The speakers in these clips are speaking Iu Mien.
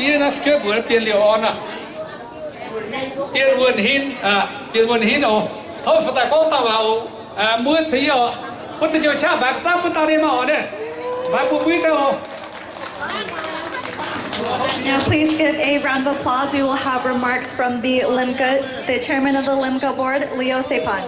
Yie naaiv script mbuox Dien Liouh Orn aac, Dien Wuonh Hinv, Dien Wuonh Hinv oc. Tov fu'daaih gorngv dauh waac oc. Mbuo tengx yie oc. Mbuo da'nyeic qaqv mbaix zangv mbuo dauh nyei maah oc. Naaiv mbaix mbuo buiv daaih oc. Now, please give a round of applause. We will have remarks from the Lemcha, the chairman of the Lemcha board, Liu Seipan.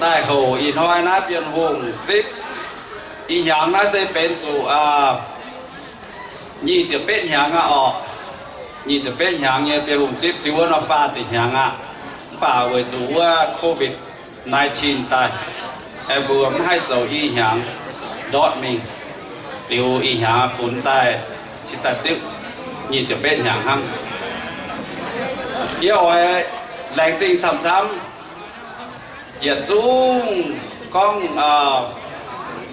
Daaih houc ih hnoi naaiv Bienh Hungh zipv ih hnyangx naaiv se benx zuqc nyic ziepc betv hnyangx aqv orqc. Nyic ziepc betv hnyangx nyei Bienh Hungh zipv ziux wuov nor faah ziepc hnyangx aqv. Mv baac weic zuqc wuov COVID nineteen daaih, aengx mbuo mv haih zoux i hnyangx ndortv mingh. Liuz ih hnyangx funx daaih cingx daaih diuv nyic ziepc betv hnyangx hnangv. Yie oix laengz zingh camv-camv yietc zungv gorngv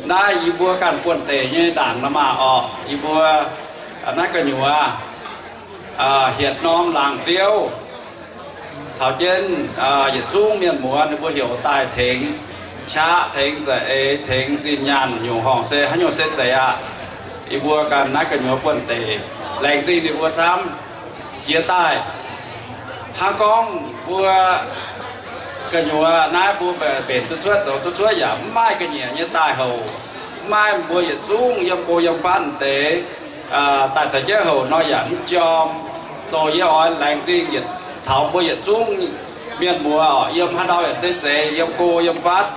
naaiv yie mbuo ganh buonv-deic nyei ndaangc nor maah orqc. Yie mbuo naaiv gu'nyuoz hietc norm laangz ziouv caux jienv yietc zungv mienh muoz ninh mbuo heuc daaih tengx qaqv, tengx za'eix, tengx zinh nyaanh nyungc horngc se haaix nyungc se zeiz aqv. Yie mbuo ganh naaiv gu'nyuoz buonv-deic laengz zingh ninh mbuo camv jiex daaih. Hnangv gorngv mbuo gu'nyuoz naaiv mbuo mbenc duqv cuotv zoux duqv cuotv yaac mv maaih ga'nyiec nyei daaih houc, mv maaih mbuo yietc zungv yiem go yiem fatv deix daaih caux jienv houc nor yaac mv jorm. Zoux yie oix laengz zingh yietc taux mbuo yietc zungv mienh muoz oc, yiem haaix ndau yaac se zeiz, yiem go yiem fatv,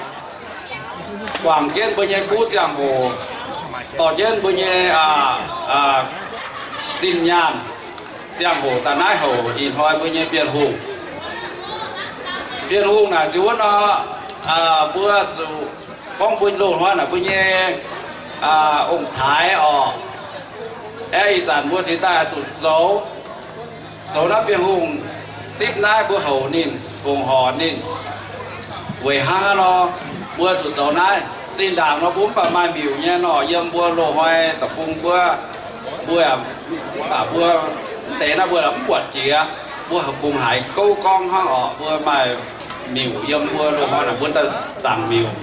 guangc jienv mbuo nyei kuv ziangh hoc, dorh jienv mbuo nyei zinh nyaanh ziangh hoc daaih naaiv houc ih hnoi mbuo nyei Bienh Hungh. Bienh Hungh naaic ziux wuov nor, mbuo zuqc gorngv mbuo loz-hnoi naaic mbuo nyei ong-taaix orqc, aeqv, ih zanc mbuo cingx daaih zuqc zoux, zoux naaiv Bienh Hungh zipv naaiv mbuo houc ninh, fongc horc ninh. Weic hnangv nor, mbuo zuqc zoux naaiv. Zinh ndaangc nor mbuo mv baac maaih miuc nyei nor, yiem mbuo loz-hnoi deic-bung mbuo, mbuo, mv baac mbuo mv deix naaiv mbuo mv buatc jiex, mbuo kungx haiz gouv gorngv hnangv orqc. Mbuo maaih miuc yiem mbuo loz-hnoi naaic mbuo daaih zaangc miuc,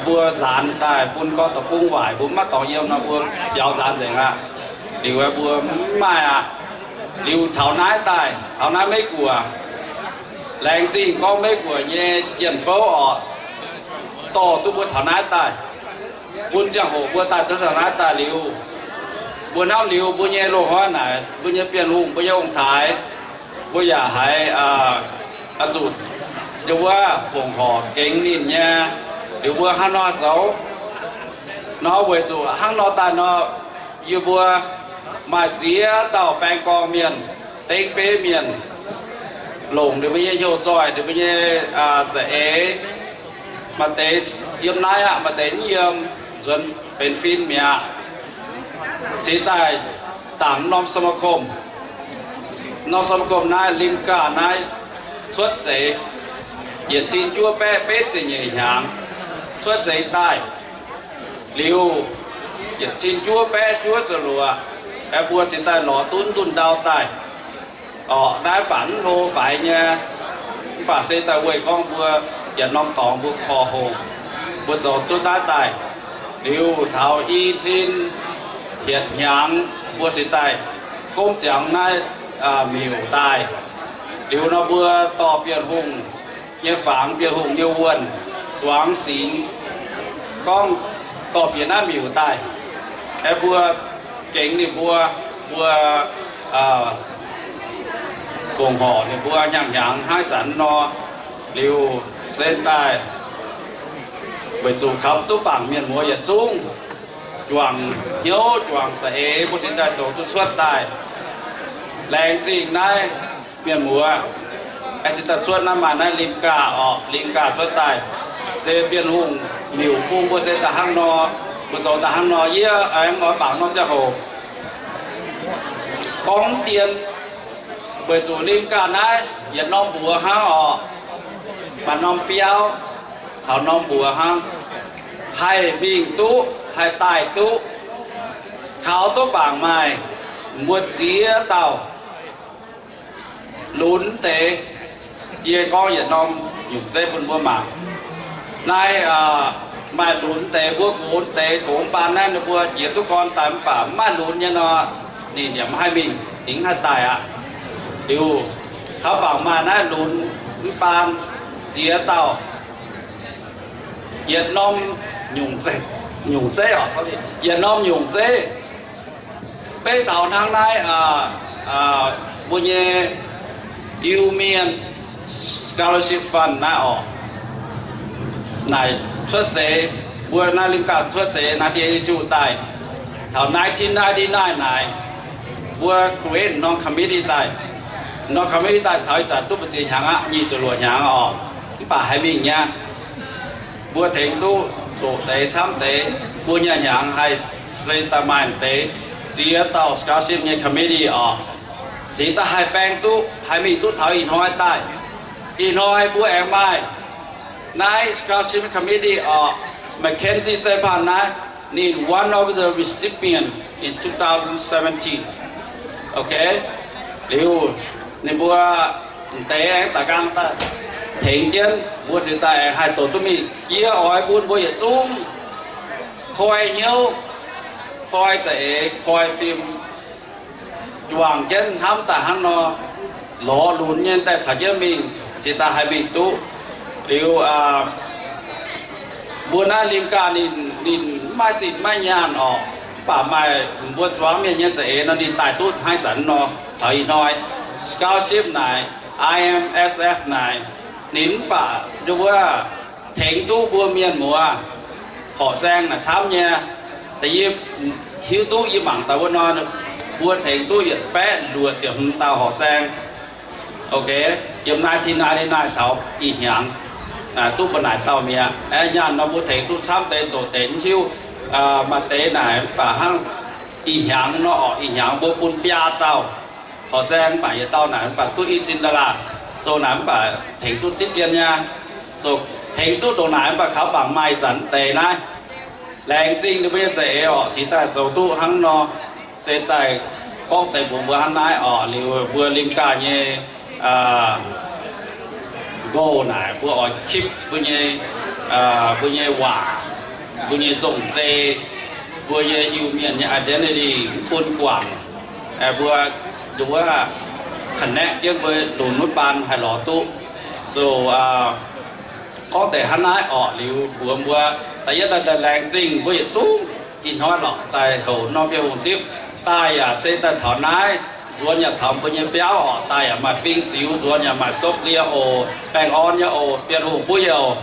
mbuo nzaanx daaih bun gorngv deic-bung waaic mbuo mv maaih dorngx yiem nor mbuo biaux nzaanx nzengc aqv. Liuz mbuo mv maaih aqv. Liuz taux naaiv daaih, taux naaiv Meiv Guoqv, laengz zingh gorngv Meiv Guoqv nyei jien-fouv orqc, dorh duqv mbuo taux naaiv daaih, bun ziangh hoc mbuo daaih duqv taux naaiv daaih liuz, mbuo hnamv liuz mbuo nyei loz-hnoi naaic, mbuo nyei Bienh Hungh, mbuo nyei ong-taaix, mbuo yaac haiz zuqc wuov fongc horc gengx ninh nyei. Liuz mbuo hnangv nor zoux nor, weic zuqc hnangv nor daaih nor, yie mbuo maaih ziex dauh baeng gorngv mienh, dengv beiv mienh, longc ninh mbuo nyei hnyouv zoih, ninh mbuo nyei za'eix. Maaih deix yiem naaiv aqv, maaih deix mv yiem, nzuonx benx fin mi'aqv. Cingx daaih dangc norm สมาคม, norm สมาคม naaiv ริมกา naaiv cuotv seix, yietc cin juov baeqv betv ziepc nyeic hnyangx cuotv seix daaih. Liuz, yietc cin juov baeqv juov ziepc luoqc, aengx mbuo cingx daaih lorz duqv ndunh ndau daaih. Orqc, naaiv baac mv hlo faix nyei, mv baac se daaih weic gorngv mbuo yietc norm dorngx mbuo korv-hoqc, mbuo zoux duqv naaiv daaih. Liuz taux i cin hietc hnyangx mbuo cingx daaih gomv ziangx naaiv miuc daaih. Liuz nor mbuo dorh Bienh Hungh nyei fangx, Bienh Hungh nyei wuonh, zuangx singx, gorngv dorh bieqc naaiv miuc daaih. Aeqv, mbuo gengx ninh mbuo, mbuo fongc horc ninh mbuo hnyangx-hnyangx hnangv ih zanc nor. Liuz se daaih weic zuqc kaux duqv bangc mienh muoz yietc zungv, juangc hnyouv juangc za'eix mbuo cingx daaih zoux duqv cuotv daaih. Laengz zingh naaiv mienh muoz, aengx cingx daaih cuotv naaiv maaih naaiv ริมกา orqc, ริมกา cuotv daaih. Se Bienh Hungh miuc bung mbuo se daaih hnangv nor, mbuo zoux daaih hnangv nor. Yie aengx oix bangc norm ziangh hoc gorngv dien, weic zuqc ริมกา naaiv yietc norm mbuox hnangv orqc, maaih norm biauv caux norm mbuox hnangv, haih mingh duqv, haih daaih duqv, kaux duqv bangc maaih. mbuo ziex dauh lunx deix. Yie gorngv yietc norm nyungc zeiv bun mbuo mangc. Naaiv maaih lunx deix, mbuo gox deix, gox baan naaiv ninh mbuo jiex duqv gorn daaih mv baac mv maaih lunx nyei nor, ninh yaac mv haih mingh, ninh mv haih daaih aqv. Liuz, kaux bangc maaih naaiv lunx mv baan ziex dauh, yietc norm nyungc zeiv, nyungc zeiv oc, yietc norm nyungc zeiv. Beiv taux hnangv naaiv, mbuo nyei Iu-Mienh Scholarship Fund naaiv oc, naaic cuotv seix, mbuo naaiv Lim Ganh cuotv seix naaiv diex juqv daaih, taux nineteen ninety-nine naaic, mbuo create norm committee daaih. Norm committee daaih taux ih zanc duqv mbu'ziex hnyangx aqv, nyic ziepc luoqc hnyangx oc, mv baac haih mingh nyei. Mbuo tengx duqv zoqc deix camv deix, mbuo nyei hnyangx haih se daaih maaih deix ziex dauh scholarship nyei committee oc. Se daaih haih baeng duqv, haih mingh duqv taux ih hnoi daaih. Ih hnoi mbuo aengx maaih naaiv scholarship committee oc, Mackenzie Stephan naaiv, ninh one of the recipient in two thousand seventeen. Okay, liuz ninh mbuo m'deix aengx da'gaang daaih tengx jienv mbuo ziouc daaih aengx haih zoux duqv mingh. Yie oix bun mbuo yietc zungv koi hnyouv, koi za'eix, koi fim, juangc jienv hnamv daaih hnangv nor, lorz lunx nyei daaih caux jienv mingh, ziouc daaih haih mingh duqv. Liuz, mbuo naaiv Lim Ganh ninh, ninh mv maaih zinh maiv nyaanh oc, mv baac maaih mbuo zuangx mienh nyei za'eix nor ninh daaih duqv hnangv ih zanc nor. Taux ih hnoi scholarship naaic, I M S F naaic, ninh mv baac nduov wuov tengx duqv mbuo mienh muoz horqc saeng naaic camv nyei. Da'yietv, hiuv duqv yie mangc daaih wuov nor, mbuo tengx duqv yietc baeqv luoqc ziepc hmz dauh horqc saeng. Okay, yiem nineteen ninety-nine taux ih hnyangx, duqv mbuo naaic dauh mi'aqv. Aeqv, nyaanh nor mbuo tengx duqv camv deix zoqc deix mv hiuv, maaih deix naaic mv baac hnangv ih hnyangx nor oc, ih hnyangx mbuo bun biaa dauh horqc saeng, mv baac yietc dauh naaic mv baac duqv i zinh dollar. So naaic mv baac tengx duqv diqv dien nyei. So tengx duqv ndongc naaic mv baac kaux bangc maaih zanc deix naaiv. Laengz zingh ninh mbuo nyei za'eix oc, cingx daaih zoux duqv hnangv nor. Se daaih gorngv deix mbuox mbuo hnangv naaiv oc. Liuz mbuo Lim Ganh nyei goal naaic mbuo oix keep mbuo nyei, mbuo nyei waac, mbuo nyei zong-zei, mbuo nyei Iu-Mienh nyei identity mv bun guangc. Mbuo nduov wuov connect jienv mbuo lunx wuov baan haih lorz duqv. So gorngv deix hnangv naaiv orqc, liuz mbuox mbuo, da'yietv daaih laengz zingh mbuo yietc zungv ih hnoi lorqc daaih houc norm Bienh Hungh zipv. Daaih yaac se daaih taux naaiv, nzuonx yaac taux mbuo nyei biauv orqc, daaih yaac maaih fing ziux, nzuonx yaac maaih sopv nzie oc, baengh orn nyei oc, Bienh Hungh bun yie oc.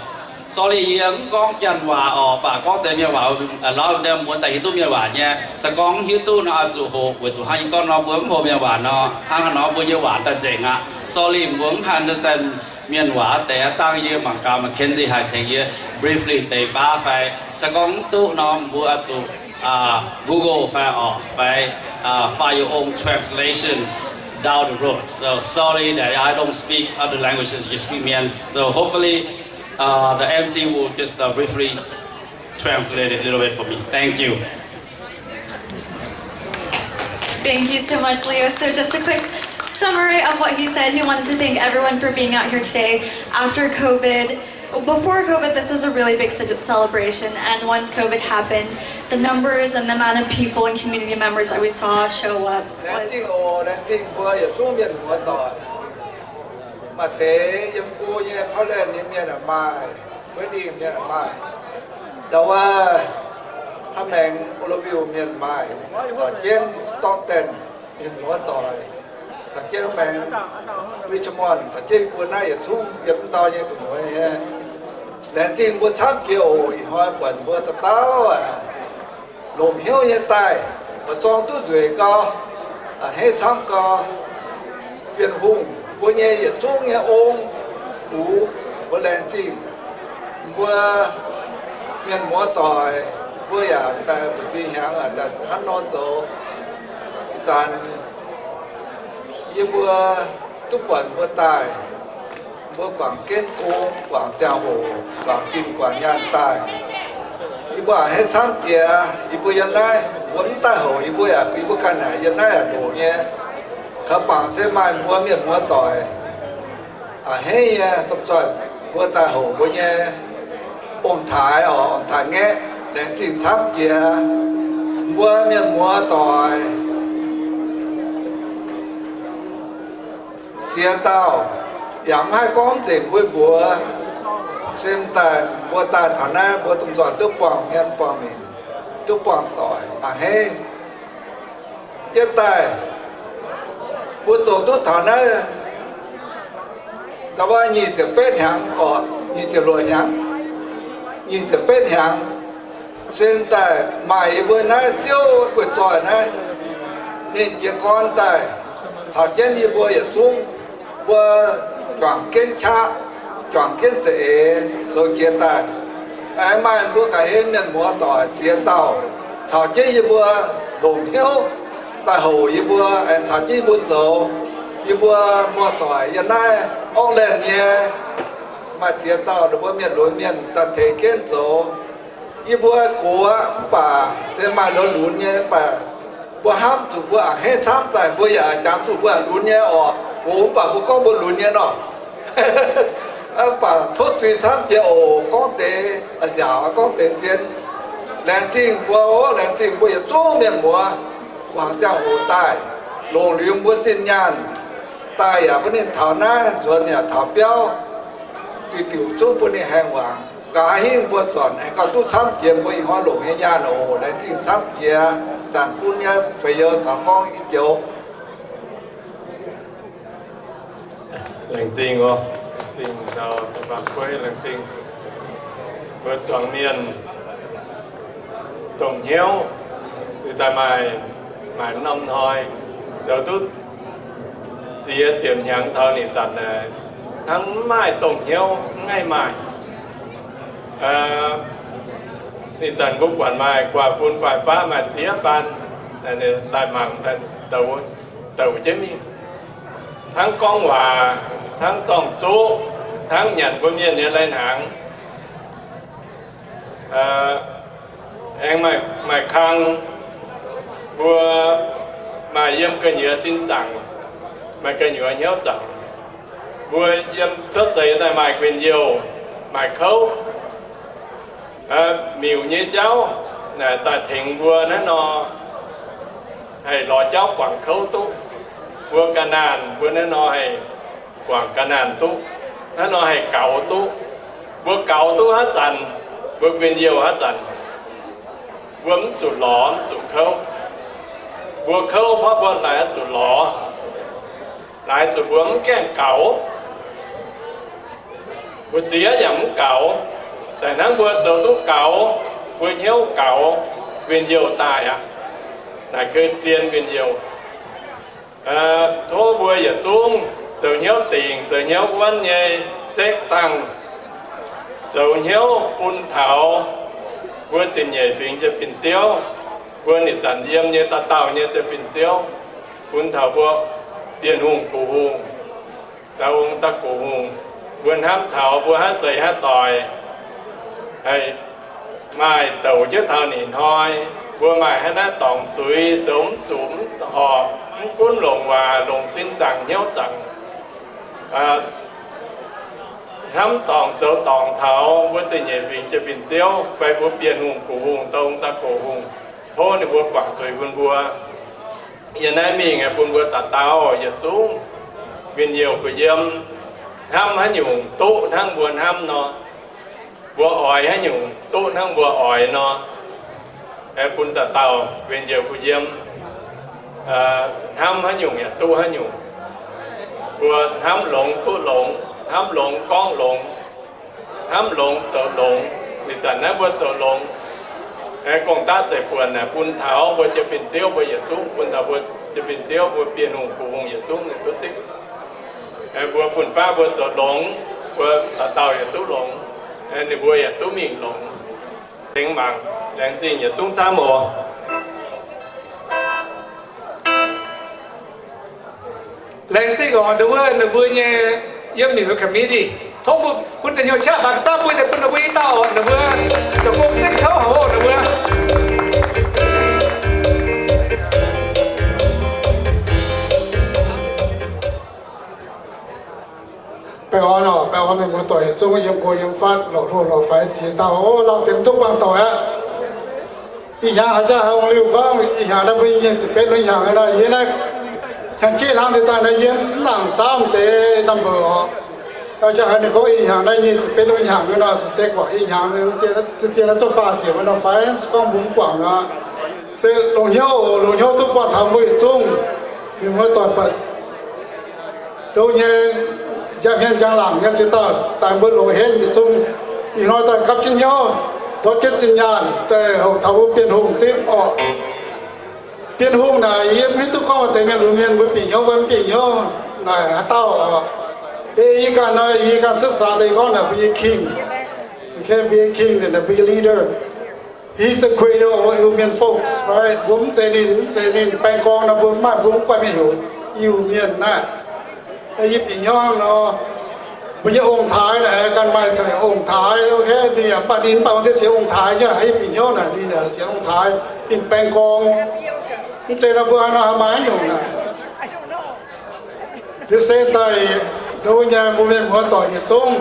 Sorry, yie mv gorngv Janx waac orqc, mv baac gorngv deix mienh waac, lauh deix muonz daaih hiuv duqv mienh waac nyei. Se gorngv mv hiuv duqv nor, oix zuqc hoqc, weic zuqc hnangv yie gorngv nor, mbuo mv hoqc mienh waac nor, hnangv haaix nor mbuo nyei waac daaih nzengc aqv. Sorry, mbuo mv haih understand mienh waac deix. Dangh yie mangc gaax Mackenzie haih tengx yie briefly deix baav fai. Se gorngv mv duqv nor, mbuo oix zuqc Google fai orqc, fai find your own translation down the road. So sorry that I don't speak other languages, just speak Mien. So hopefully the M C will just briefly translate it a little bit for me. Thank you. Thank you so much, Leo. So just a quick summary of what he said. He wanted to thank everyone for being out here today. After COVID, before COVID, this was a really big ce-, celebration, and once COVID happened, the numbers and the amount of people and community members that we saw show up was Laengz zingh oc, laengz zingh mbuo yietc zungv mienh muoz-doic. Maaih deix yiem go nyei Portland nyei mienh maaih, West Linn mienh maaih. Ndau wuov hnangv maengx Oroville mienh maaih, caux jienv Stockton mienh muoz-doic, caux jienv maengx Richmond, caux jienv mbuo naaiv yietc zungv yiem ndau nyei gu'nyuoz nyei. Laengz zingh mbuo camv jiex oc. Ih hnoi buatc mbuo dauh dauh longc hnyouv nyei daaih, oix zorng duqv nzueic gau, a'hneiv camv gau. Bienh Hungh, mbuo nyei yietc zungv nyei ong-gux, mbuo laengz zingh mbuo mienh muoz-doic. Mbuo yaac daaih mbu'ziex hnyangx daaih hnangv nor zoux. Ih zanc yie mbuo duqv buatc mbuo daaih, mbuo guangc jienv gong, guangc ziangh hoc, guangc zinh guangc nyaanh daaih. Yie mbuo a'hneiv camv jiex yie mbuo yiem naaiv Mbuo mv daaih houc yie mbuo yaac, yie mbuo ganh naaic yiem naaiv yaac ndoqc nyei. Kaux bangc se maaih mbuo mienh muoz doic a'hneiv nyei, domh zoih mbuo daaih houc mbuo nyei ong-taaix oc, ong-taaix ngaeqv, laengz zingh camv jiex mbuo mienh muoz doic. Ziex dauh, yaac mv haih gorngv nzengc mbuo mbuox, se daaih mbuo daaih taux naaiv mbuo domh nzoih duqv buangh hmien buangh mingh, duqv buangh doic a'hneiv. Yie daaih mbuo zoux duqv taux naaiv, da'wuov nyic ziepc betv hnyangx oc, nyic ziepc luoqc hnyangx, nyic ziepc betv hnyangx, se daaih maaic yie mbuo naaiv Ziouv guei zoih naaiv, ninh jiez gorn daaih caux jienv yie mbuo yietc zungv, mbuo juangc jienv qaqv, juangc jienv za'eix zoux jiex daaih. Aengx maaih mbuo ga'hlen mienh muoz doic ziex dauh caux jienv yie mbuo longc hnyouv daaih houc yie mbuo, aengx caux jienv yie mbuo zoux. Yie mbuo muoz doic yiem naaiv Auckland nyei maaih ziex dauh, ninh mbuo mienh lunx mienh daaih tengx jienv zoux. Yie mbuo gox aqv, mv baac se maaih lunx lunx nyei, mv baac mbuo hnamv zuqc mbuo a'hneiv camv daaih, mbuo yaac jangx zuqc mbuo lunx nyei oc. Gox mv baac mbuo gorngv mbuo lunx nyei nor. Mv baac tov zuiz camv jiex oc. Gorngv deix nziaauc, gorngv deix zien. Laengz zingh mbuo, laengz zingh mbuo yietc zungv mienh muoz guangc ziangh hoc daaih, longc liuz mbuo zinh nyaanh daaih yaac bun ninh taux naaiv nzuonx yaac taux biauv, diuc diuc zungv bun ninh haengh wangc. Nqa'haav hingv mbuo zornc aengx gauh duqv camv jiex mbuo ih hnoi longc nyei nyaanh oc. Laengz zingh camv jiex, zanc gunv nyei feix youz caux gorngv i joux. Laengz zingh oc. Laengz zingh dauh da'faam kueiv, laengz zingh mbuo zuangx mienh dongh hnyouv, daaih maaih, maaih norm hnoi zoux duqv ziex ziepc hnyangx taux ninh zanc naaic, hnangv mv maaih dongh hnyouv, mv ngaih maaih. Ninh zanc mbuo buatc maaih guaax fun guaax faqv maaih ziex baan daaih mangc, douc jienv mingh, hnangv gorngv waac, hnangv zorng-zuqv, hnangv nyanc mbuo mienh nyei lai-hnaangx. Aengx maaih, maaih kang, mbuo maaih yiem gu'nyuoz sin zaangc, maaih gu'nyuoz hnyouv zaangc. Mbuo yiem cuotv seix daaih maaih guin-youh, maaih kouv, miuc nyei jauv naaic daaih tengx mbuo naaiv nor, haih lorz jauv guangc kouv duqv. Mbuo ga'naanh mbuo naaiv nor haih guangc ga'naanh duqv, naaiv nor haih gaux duqv. Mbuo gaux duqv haaix zanc, mbuo guin-youh haaix zanc, mbuo mv zuqc lorz mv zuqc kouv. Mbuo kouv hnangv mbuo laaix zuqc lorz, laaix zuqc mbuo mv gaengh gaux. Mbuo ziex yaac mv gaux. Daaih hnangv mbuo zoux duqv gaux, mbuo hnyouv gaux, win-youh daaih aqv. Naaic keu zien win-youh. Tov mbuo yietc zungv zoux hnyouv dingc, zoux hnyouv wuonv nyei sekv dangh, zoux hnyouv bun taux mbuo ziepc nyeic fingx Ziouv Fin-Ziouv, mbuo ninh zanc yiem nyei dauh dauh nyei Ziouv Fin-Ziouv, bun taux mbuo Bienh Hungh, Gu Hungh, Da'ong Da'gux Hungh, mbuo hnamv taux mbuo haaix seix haaix doic haih maaih douc jienv taux ninh hnoi, mbuo maaih haaix naaiv dorngc zuiz zoux mv zuqc, mv horpc, mv gunv longc waac, longc sin zaangc hnyouv zaangc, hnamv dorngc zoux dorngc taux mbuo ziepc nyeic fingx Ziouv Fin-Ziouv fai mbuo Bienh Hungh, Gu Hungh, Da'ong Da'gux Hungh, tov ninh mbuo guangc zuiz bun mbuo. Yiem naaiv mingh bun mbuo dauh dauh yietc zungv win-youh gu'yiem, hnamv haaix nyungc duqv hnangv mbuo hnamv nor. Mbuo oix haaix nyungc duqv hnangv mbuo oix nor. Bun dauh dauh win-youh gu'yiem, hnamv haaix nyungc yaac duqv haaix nyungc. Mbuo hnamv longx duqv longx, hnamv longx gorngv longx, hnamv longx zoux longx. Ninh zanc naaiv mbuo zoux longx, gong-daqv zeiv buonc naaic bun taux mbuo Ziouv Fin-Ziouv, mbuo yietc zungv bun taux mbuo Ziouv Fin-Ziouv, mbuo Bienh Hungh, Gu Hungh yietc zungv ninh duqv zipv. Mbuo fun-faqv mbuo zoux longx, mbuo dauh dauh yaac duqv longx. Ninh mbuo yaac duqv mingh longx. Tengx mangc, laengz zingh yietc zungv camv oc. Laengz zingh oc, ninh mbuo, ninh mbuo nyei yiem ninh mbuo committee. Tov mbuo bun da'nyeic qaqv baac ga'zanv mbuo deix bun ninh mbuo i dauh oc, ninh mbuo zoux gong zengv kouv haic oc, ninh mbuo. Mienh muoz-doic yietc zungv yiem go yiem fatv, lorqc hlo lorqc faix ziex dauh, o, lauh deix mv duqv buangh doic aqv. Ih hnyangx haaix jaax haaix ong liuh gorngv, ih hnyangx naaiv mbuo nyei ziepc betv nyei hnyangx nor, yie naaiv hnyangx-jeiv hnangv deix daaih nor, yie mv nangc saauv deix number oc. Jaax haaix ninh gorngv ih hnyangx naaiv nyei ziepc betv nyei hnyangx nor, se guangc ih hnyangx, zien naaiv zouv faah ziepc nor fai, gorngv mbuo mv guangc nor. Se longc hnyouv oc, longc hnyouv duqv buangh taux mbuo yietc zungv mienh muoz-doic buatc Ndouv nyei, njang hmien njang laangc nyei ziex dauh daaih mbuo loz-henv yietc zungv. Ih hnoi daaih gapv jienv hnyouv, ndortv jienv zinh nyaanh daaih hoqc taux mbuo Bienh Hungh zipv orqc. Bienh Hungh naaic yie mv hiuv duqv gorngv maaih deix mienh lunx mienh mbuo bieqc hnyouv fai mv bieqc hnyouv naaic haaix dauh orqc. Ei yie ganh nor, yie ganh ศึกษา daaih gorngv naaic mbuo nyei king, mbuo nyei king naaic, mbuo nyei leader. He's the cradle of Iu-Mien folks, right? Mbuo mv zeiz ninh, mv zeiz ninh baeng gorng nor, mbuo mv maaih, mbuo mv guaih mingh heuc Iu-Mienh naaiv. Yie bieqc hnyouv hnangv nor, mbuo nyei ong-taaix naaic ganh maaih caux ong-taaix, okay, ninh yaac mv baac ninh mv baac mv zeiz sienx ong-taaix nyei, yie bieqc hnyouv naaic ninh sienx ong-taaix, ninh baeng gorng. Mv zeiz nor mbuo haaix nor haih maaih haaix nyungc naaic. Liuz se daaih, ndouv nyei mbuo mienh muoz-doic yietc zungv,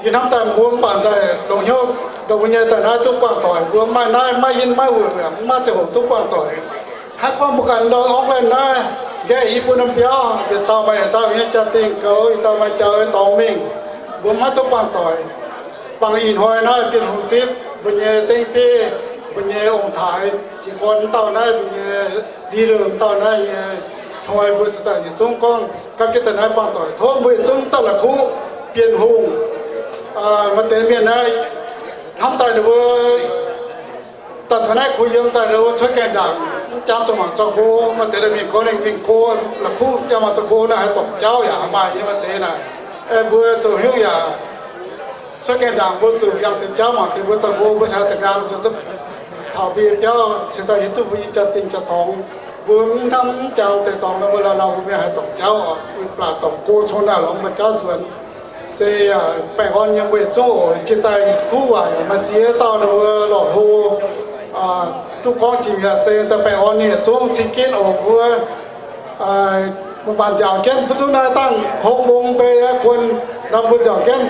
yie hnamv daaih mbuo mv baac daaih longc hnyouv ndouv nyei daaih naaiv duqv buangh doic. Mbuo mv maaih naaiv, maiv yinh maiv wuic, mv maaih ziangh hoc duqv buangh doic. Hnangv gorngv mbuo ganh ndau Auckland naaiv, nqaeqv yie bun norm biauv, yietc dauh maaih yietc dauh nyei jaa-dingh goux, yietc dauh maaih jaa-dingh dorngx mingh, mbuo mv haih duqv buangh doic. Bangc ih hnoi naaiv Bienh Hungh zipv mbuo nyei dengv bieiv, mbuo nyei ong-taaix jiez gorn mv dauh naaiv, mbuo nyei leader mv dauh naaiv nyei hnoi, mbuo se daaih yietc zungv gorngv gapv jienv daaih naaiv buangh doic. Tov mbuo yietc zungv dauh la'kuqv Bienh Hungh. Maaih deix mienh naaiv hnamv daaih ninh mbuo daaih taux naaiv kuh yiem daaih ninh mbuo cuotv gaengh ndaangc mv jangx zuqc mangc zorqv nqo. Maaih deix mienh gorngv ninh mingh go, la'kuqv jangx mangc zorqv nqo naaiv haih dorngc jauv yaac maaih nyei. Maaih deix naaic, mbuo zoux hnyouv yaac cuotv gaengh ndaangc mbuo zuqc yangh deix jauv mangc deix mbuo zorqv nqo, mbuo cingx daaih nqaang zuqc duqv taux mbuo nyei biauv, cingx daaih hiuv duqv mbuo nyei jaa-dingh jaa-dorngx. Mbuo mv hnamv mv jangx deix dorngx nor, mbuo lauh lauh mbuo mienh haih dorngc jauv oc. Mv baac dorngc go cong naaic lorz mbuo jauv nzuonx. Se yaac baengh orn yiem mbuo yietc zungv oc. Jiex daaih kuv waac yaac maaih ziex dauh ninh mbuo lorqc hlo duqv gorngv jiex mi'aqv. Se daaih baengh orn ninh yietc zungv cing jienv oc. Mbuo mv baac nziaauc jienv mv duqv naaiv dangh hopv mong bei aqv, guon nor mbuo nziaauc jienv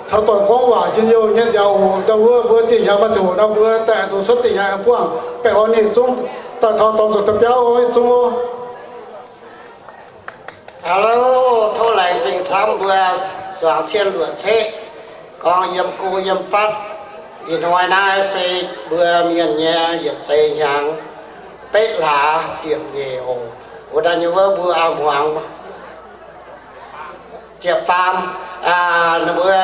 caux doic gorngv waac njien-youh nyei nziaauc oc. Ndau wuov mbuo ziex hnyangx maaih ziangh hoc nor mbuo daaih aengx zoux cuotv ziex hnyangx aengx buangh. Baengh orn ninh yietc zungv daaih taux dorngx zuqc daaih biauv oc, yietc zungv oc. Hello, tov laengz zingh camv mbuo zuangx cien luoqc ceqv gorngv yiem go yiem fatv. Ih hnoi naaiv se mbuo mienh nyei yietc seix hnyangx betv hlaax ziepc nyeic oc. Wuov daaih nyei wuov mbuo auv-hmuangx ziepc faam, ninh mbuo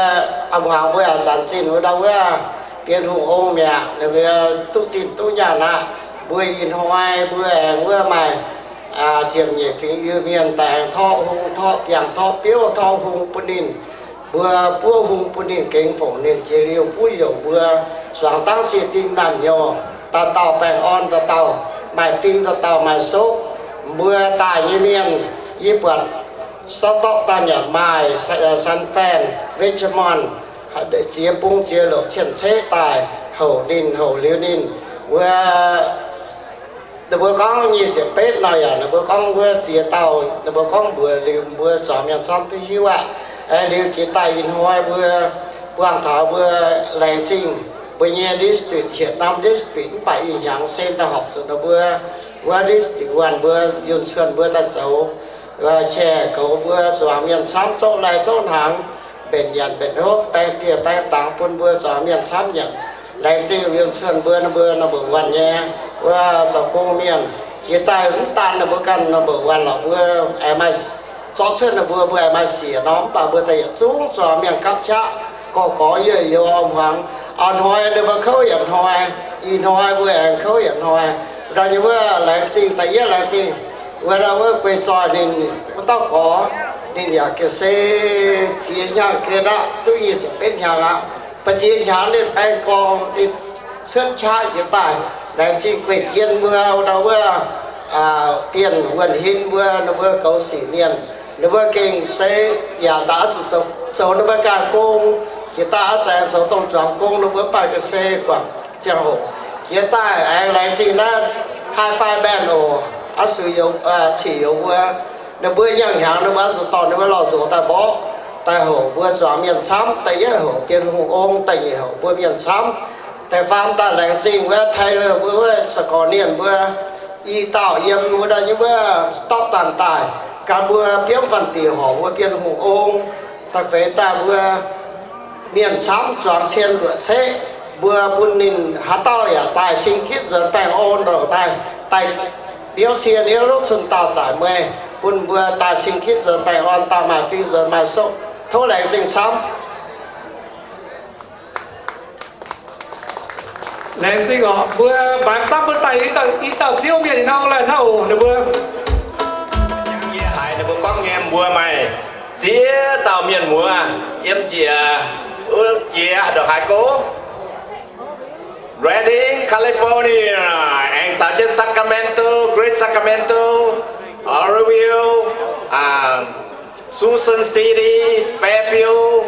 auv-hmuangx mbuo yaac zanc zinh wuov ndau wuov Bienh Hungh ong mi'aqv. Ninh mbuo duqv zinh duqv nyaanh aqv. Mbuo ih hnoi mbuo aengx wuov maaih ziepc nyeic fingx Iu-Mienh daaih aengx torqv hung, torqv biangh, torqv biouv, torqv hung bun ninh. Mbuo buov hung bun ninh gengx fongc ninh jiex liuz buov youc mbuo zuangx dangv zinh dingh naanh nyouz, dauh dauh baengh orn, dauh dauh maaih fing, dauh dauh maaih sokv. Mbuo daaih nyei mienh, yie buatc Stockton yaac maaih, San Fran, Richmond, ziex bung ziex louc cien-ceqv daaih houc ninh, houc liuz ninh. Wuov ninh mbuo gorngv nyic ziepc betv nor yaac ninh mbuo gorngv wuov ziex dauh, ninh mbuo gorngv mbuox liuz mbuo zuangx mienh camv duqv hiuv aqv. Liuz jiex daaih ih hnoi mbuo buangh taux mbuo Laengz Zingh, mbuo nyei district, hietc norm district mv baac ih hnyangx se daaih horpc zuqc ninh mbuo wuov district wuonh mbuo yunh cuonh mbuo daaih zoux, qiex goux mbuo zuangx mienh camv, zouv lai zouv hnaangx, mbenc nyanc mbenc hopv, baeng dieh baeng dangx bun mbuo zuangx mienh camv nyanc. Laengz Zingh yunh cuonh mbuo, ninh mbuo number one nyei wuov zoux gong mienh. Jiex daaih mv daan ninh mbuo ganh number one lorqc, mbuo aengx maaih zorqv cuotv ninh mbuo, mbuo aengx maaih siec nor, mv baac mbuo daaih yietc zungv zuangx mienh gapv qaqv, gorx-gorx youz-youz, auv-hmuangx, auv-hnoi ninh mbuo kouv yietc hnoi, ih hnoi mbuo aengx kouv yietc hnoi. Ndau nyei wuov Laengz Zingh, da'yietv Laengz Zingh, wuov ndau wuov guei zoih ninh wuov dauh gorx, ninh yaac gengh se ziex hnyangx gengh aqv, duqv nyic ziepc betv hnyangx aqv. Mv baac ziex hnyangx ninh baeng gorngv ninh cuotv qaqv jiex daaih, Laengz Zingh gueic jien mbuo ndau wuov Bienh Wuonh Hin mbuo, ninh mbuo goux sic mienh, ninh mbuo gengh se yaac daaih oix zuqc zoux ninh mbuo ganh gong. Jiex daaih oix zuqc zoux dongh zuangx gong, ninh mbuo mv baac ga'sie guangc ziangh hoc. Jiex daaih aengx Laengz Zingh naaiv high five band oc, oix zuqc youz, cic youz mbuo. Ninh mbuo nyaanh hnyangx ninh mbuo oix zuqc dorh ninh mbuo lorh nzox daaih mborqv. Da'hoc mbuo zuangx mienh camv, da'yietv hoc Bienh Hungh ong, da'nyeic hoc mbuo mienh camv. Da'faam daaih laengz zingh wuov Tyler mbuo wuov za'gorx nienh mbuo i dauh yiem wuov daaih nyei wuov Stockton daaih, gan mbuo biomv fanh diuc horc mbuo Bienh Hungh ong. Da'feix daaih mbuo mienh camv zuangx cien luoqc ceqv, mbuo bun ninh haaix dauh yaac daaih cing gitv nzuonx baengh orn ndongc daaih, daaih biouv cie niouv lov cun dauh zaqc mueiz, bun mbuo daaih cing gitv nzuonx baengh orn, daaih maaih fing nzuonx maaih sopv. Tov laengz zingh camv. Laengz zingh oc. Mbuo mbaix camv mbuo daaih i dauh, i dauh Ziouv mienh ih hnoi laih hnangv oc. Ninh mbuo, yie haiz ninh mbuo gorngv nyei, mbuo maaih ziex dauh mienh muoz yiem njiec, wuov jiex ndongc haaix go, Redding, California, aengx caux jienv Sacramento, Greater Sacramento, Oroville, Tucson City, Fairfield,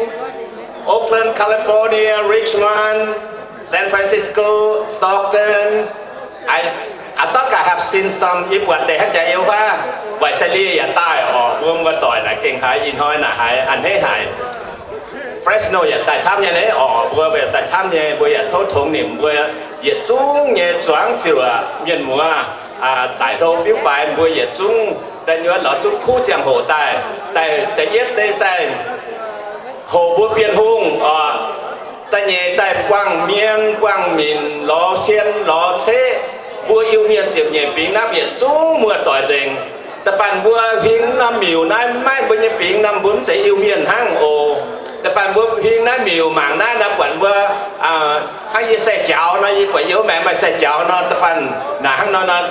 Oakland, California, Richmond, San Francisco, Stockton. I, I thought I have seen some. Yie buatc deix hnangv jaax yiem wuov Visalia yaac daaih oc. Mbuo muoz-doic naaic gengh haiz ih hnoi naaic haiz a'hneiv haic. Fresno yaac daaih camv nyei, oc, mbuo yaac daaih camv nyei, mbuo yaac tov tongx nimc mbuo yietc zungv nyei zuangx ziouc mienh muoz, daic hlo fiuv faix mbuo yietc zungv da'nyeic lorz duqv kuv ziangh hoc daaih, da'yietv deix daaih hoc mbuo Bienh Hungh oc. Da'nyeic daaih buangh mienh buangh minc lorz cien lorz ceqv, mbuo Iu-Mienh ziepc nyeic fingx naaiv yietc zungv muoz-doic nzengc. Da'faanh mbuo huing norm miuc naaiv maiv mbuo nyei fingx nor mbuo mv zeiz Iu-Mienh hnangv oc. Da'faanh mbuo huing naaiv miuc mangc naaiv nor buatc mbuo hnangv yie sai-jaux nor, yie buatc yie maengx maaih sai-jaux nor, da'faanh naaic hnangv nor,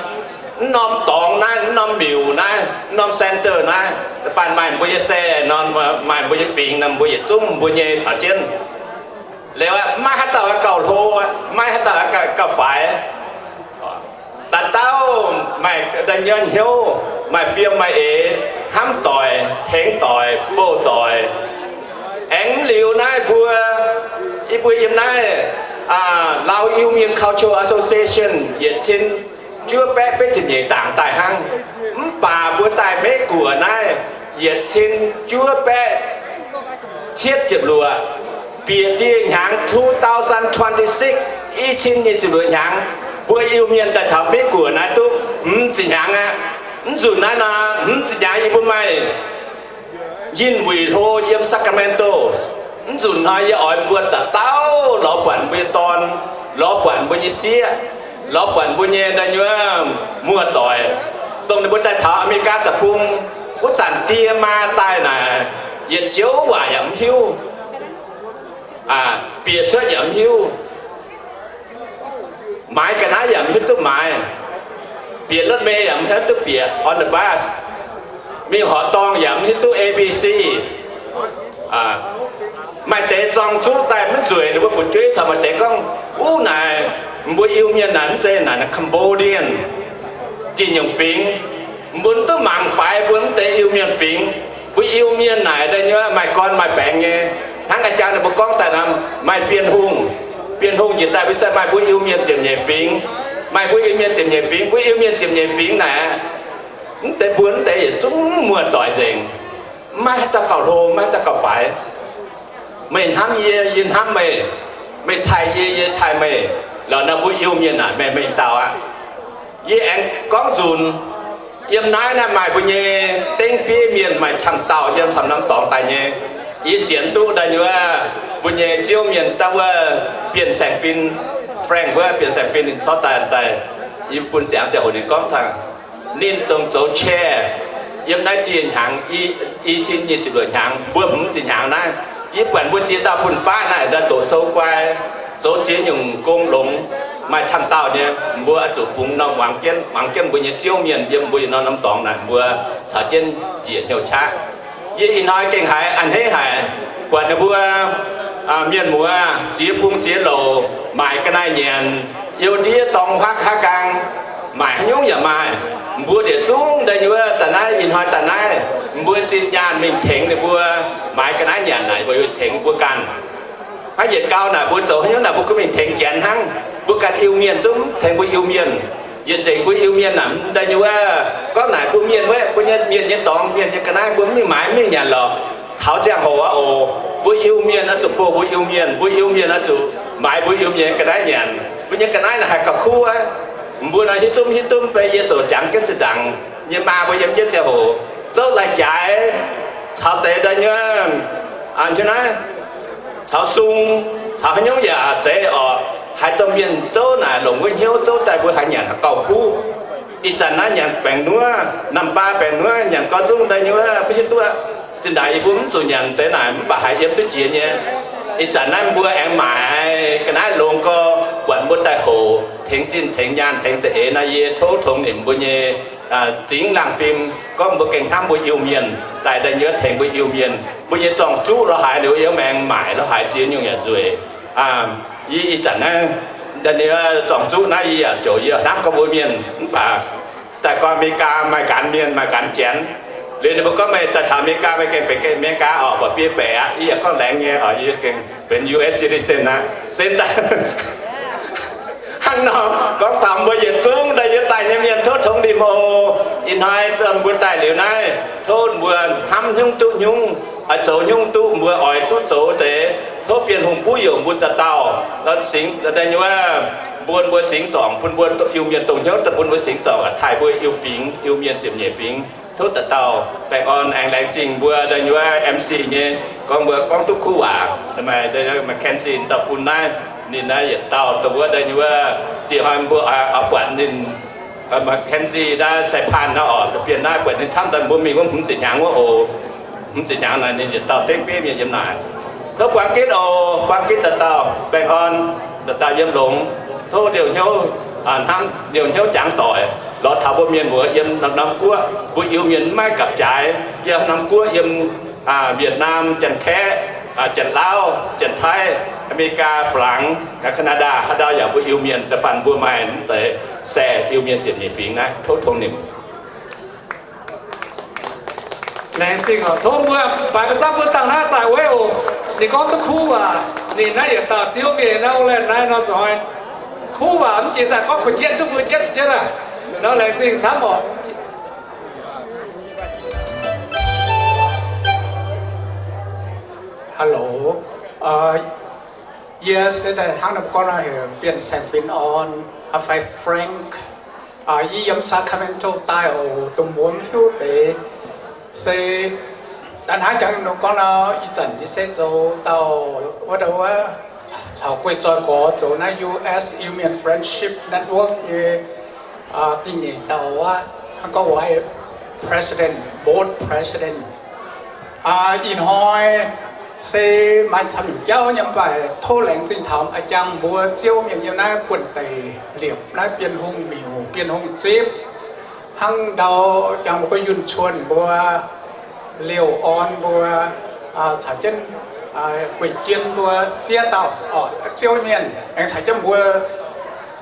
mv norm dorngx naaiv, mv norm miuc naaiv, mv norm center naaiv, da'faanh maaih mbuo nyei sai nor, maaih mbuo nyei fingx nor, mbuo yietc zungv mbuo nyei caux jienv. Liuz aqv, maiv haaix dauh gauh hlo, maiv haaix dauh gauh faix. Da'dauh maaih da'nyeic hnyouv, maaih fiem maaih eix, hnamv doic, tengx doic, bouh doic. Aengx mv liuz naaiv mbuo, yie mbuo yiem naaiv Lao Iu Mien Cultural Association yietc cin juov baeqv betv ziepc nyeic dangc daaih hnangv. Mv baac mbuo daaih Meiv Guoqv naaiv yietc cin juov baeqv cietv ziepc luoqc, bieqc dieh hnyangx two thousand twenty-six, i cin nyic ziepc luoqc hnyangx, mbuo Iu-Mienh daaih taux Meiv Guoqv naaiv duqv hmz ziepc hnyangx aqv. Mv nzunc naaiv nor, hmz ziepc hnyangx yie mbuo maaih Yinh wuic hlo yiem Sacramento. Mv nzunc hnoi yie oix mbuo dauh dauh lorz buatc mbuo nyei dorn, lorz buatc mbuo nyei sieqv, lorz buatc mbuo nyei naaiv nyuoz muoz-doic, dongh ninh mbuo daaih taux America deic-bung. Wuov zanc die maa daaih naaic, yietc joux waac yaac mv hiuv, bieqc cuotv yaac mv hiuv, maaiz ga'naaiv yaac mv hiuv duqv maaiz, bieqc รถเมล์ yaac mv hiuv duqv bieqc, on the bus, mingh horqc dorngh yaac mv hiuv duqv A B C. Maaih deix zorng zuqv daaih maiv nzueic, ninh mbuo fu'jueiv caux maaih deix gorngv, Wuov naaic, mbuo Iu-Mienh naaic mv zeiz naaic Cambodian, Ging-Nyungc Fingx. Mbuo mv duqv mangc faix mbuo mv deix Iu-Mienh fingx. Mbuo Iu-Mienh naaic da'nyeic maaih gorn maaih baengx nyei. Hnangv ga'jang ninh mbuo gorngv daaih nor, maaih Bienh Hungh. Bienh Hungh njiec daaih mbuo se maaih mbuo Iu-Mienh ziepc nyeic fingx. Maaih mbuo Iu-Mienh ziepc nyeic fingx. Mbuo Iu-Mienh ziepc nyeic fingx naaic, mv deix mbuo mv deix yietc zungv muoz-doic nzengc. Maiv haaix dauh gauh hlo, maiv haaix dauh gauh faix. Meih hnamv yie, yie hnamv meih. Meih taaih yie, yie taaih meih. Lorqc nor mbuo Iu-Mienh naaic meih mengh dauh aqv. Yie aengx gorngv nzunc, yiem naaiv naaiv maaih mbuo nyei dengv bieiv mienh maaih camv dauh yiem camv norm dorngx daaih nyei. Yie sienx duqv daaih nyei wuov mbuo nyei Ziouv mienh daaih wuov Bienh Saeng Fin, Frank wuov Bienh Saeng Fin ninh corc daaih daaih, yie bun ziangx ziangh hoc ninh gorngv taux ninh dongh zoux chair yiem naaiv dieh hnyangx, i cin nyic ziepc luoqc hnyangx, mbuo hmz ziepc hnyangx naaiv, yie buatc mbuo ziex dauh fun-faqv naaiv daaih doqc sou guai, zoux ziex nyungc gong longx, maaih camv dauh nyei, mbuo oix zuqc bungx norm muangx jienv, muangx jienv mbuo nyei Ziouv mienh yiem mbuo yietc norm norm dorngx naaic mbuo caux jienv njiec hnyouv qaqv. Yie ih hnoi gengh haiz a'hneiv haic, buatc ninh mbuo mienh muoz ziex bung ziex louc maaic ga'naaiv nyanc, youh ndiev dorng huaaqv haav nqaang, maaic haaix nyungc yaac maaih. Mbuo ndiev zungv daaih nyei wuov daaih naaiv ih hnoi daaih naaiv, mbuo zinh nyaanh mingh tengx ninh mbuo maaic ga'naaiv nyanc naaic, mbuo tengx mbuo ganh. Hnangv yietc gau naaic mbuo zoux haaix nyungc naaic mbuo gunv mingh tengx Janx hnangv. Mbuo ganh Iu-Mienh zungv tengx mbuo Iu-Mienh. Yietc nzengc mbuo Iu-Mienh naaic daaih nyei wuov gorngv naaic mbuo mienh wuov, mbuo nyei mienh nyei dorngx, mienh nyei ga'naaiv mbuo mv mingh maaiz, mv mingh nyanc lorqc. Taux ziangh hoc aqv oc, mbuo Iu-Mienh oix zuqc bouh mbuo Iu-Mienh, mbuo Iu-Mienh oix zuqc maaiz mbuo Iu-Mienh ga'naaiv nyanc. Mbuo nyei ga'naaiv naaic haih gauh kuv aqv. Mbuo naaic hiuv duqv hiuv duqv beiv yie zoux jangx jienv zinh ndaangc nyei maa mbuo yiem jienv ziangh hoc zouv lai-jaaix caux deix daaih nyei, aa, naaiv caux sung, caux haaix nyungc yaac zeiz oc. Haaix dauh mienh zouv naaic longc wuov hnyouv zouv daaih mbuo haih nyanc gauh kuv. Ih zanc naaiv nyanc baengc nuov, namh baa baengc nuov, nyanc gau zungv daaih nyei wuov, mv hiuv duqv. Zinh ndaangc yie mbuo mv zuqc nyanc deix naaic mv baac haiz yiem duqv jiex nyei. Ih zanc naaiv mbuo aengx maaiz ga'naaiv longx gau, buatc mbuo daaih hoc tengx zinh tengx nyaanh tengx za'eix naaiv, yie tov tongx nimc mbuo nyei zingx laangh fim gorngv mbuo gengh hnamv mbuo Iu-Mienh daaih daaih nyei tengx mbuo Iu-Mienh. Mbuo nyei zorng-zuqv lorz haaix liuz yiem maengx maaic lorz haaix ziex nyungc yaac nzueic. Yie ih zanc naaiv, zorng-zuqv naaiv yie yaac ziouc yie hnamv gorngv mbuo mienh mv baac daaih gorngv America maaih nqanx mienh maaih nqanx janx. Liuz ninh mbuo gorngv meih daaih taux America meih gengh benx America oc, buatc biei baeqc aqv. Yie yaac gorngv laengz nyei oc, yie gengh benx U S citizen aqv. Se daaih hnangv nor gorngv taux mbuo yietc zungv daaih yie daaih nyei mienh tov tongx nimc oc. Ih hnoi mbuo daaih liuz naaiv, tov mbuo hnamv hnyungv duqv hnyungv, oix zoux hnyungv duqv mbuo oix duqv zoux deix. Tov Bienh Hungh buv youc mbuo dauh dauh, singx, wuov, bun mbuo singx zorngc, bun mbuo Iu-Mienh dongh hnyouv daaih bun mbuo singx zorngc, taaih mbuo Iu-Fingx, Iu-Mienh ziepc nyeic fingx. Tov dauh dauh baengh orn, aengx laengz zingh mbuo daaih nyei wuov M C nyei, gorngv mbuo gorngv duqv kuv waac, Mackenzie dauh fun naaiv, ninh naaiv yietc dauh dongh wuov daaih nyei wuov, diex hnoi mbuo oix buatc ninh, Mackenzie naaiv sai-paan naaiv oc, bienh naaiv buatc ninh camv daaih mbuo mingh wuov hmz ziepc hnyangx wuov oc. Hmz ziepc hnyangx naaic ninh yietc dauh dengv bieiv mienh yiem naaic. Tov buangv gitv oc, buangv gitv dauh dauh baengh orn, dauh dauh yiem longx. Tov liouh hnyouv, hnamv liouh hnyouv jangx doic lorz taux mbuo mienh muoz yiem norm guoqv. Mbuo Iu-Mienh maiv gapv jaaix, yiem norm guoqv yiem Vietnam, Janx-Kaeqv, Janx-Lauv, Janx-Taiv, America, Faa^laangx, Canada, haaix ndau yaac mbuo Iu-Mienh da'faanh mbuo maaih mv deix saeh Iu-Mienh ziepc nyeic fingx naaiv. Tov tongx nimc. Laengz zingh oc. Tov mbuo baix mbuo zangv mbuo dangh naaiv zaaic weiv oc. Ninh gorngv duqv kuv waac. Ninh naaiv yietc dauh Ziouv mienh naaiv Oland naaiv nor zoi kuv waac mv jiex saah gorngv kuh jienv duqv mbuo jienv se jienv aqv. Nor laengz zingh camv oc. Hello. Yie se daaih hnangv naaiv gorngv nor heuc Bienh Saeng Fin Orn, fai Frank. Yie yiem Sacramento daaih oc, dongh mbuo mv hiuv deix. Se daaih hnangv jangx ninh gorngv nor, ih zanc yie se zoux dauh wuov, dauh wuov caux guei zoih gorx zoux naaiv U S Iu Mien Friendship Network nyei da'nyeic dauh wuov, hnangv gorngv vice president, board president. Ih hnoi se maaih camv nyungc jauv nyei, mv baac tov laengz zingh taux a'jang mbuo Ziouv mienh yiem naaiv buonv-deic liepc naaiv Bienh Hungh miuc, Bienh Hungh zipv. Hnangv ndau jangx mbuo guei yunh cuon mbuo, liouh orn mbuo, caux jienv guei jien mbuo ziex dauh oc, Ziouv mienh aengx caux jienv mbuo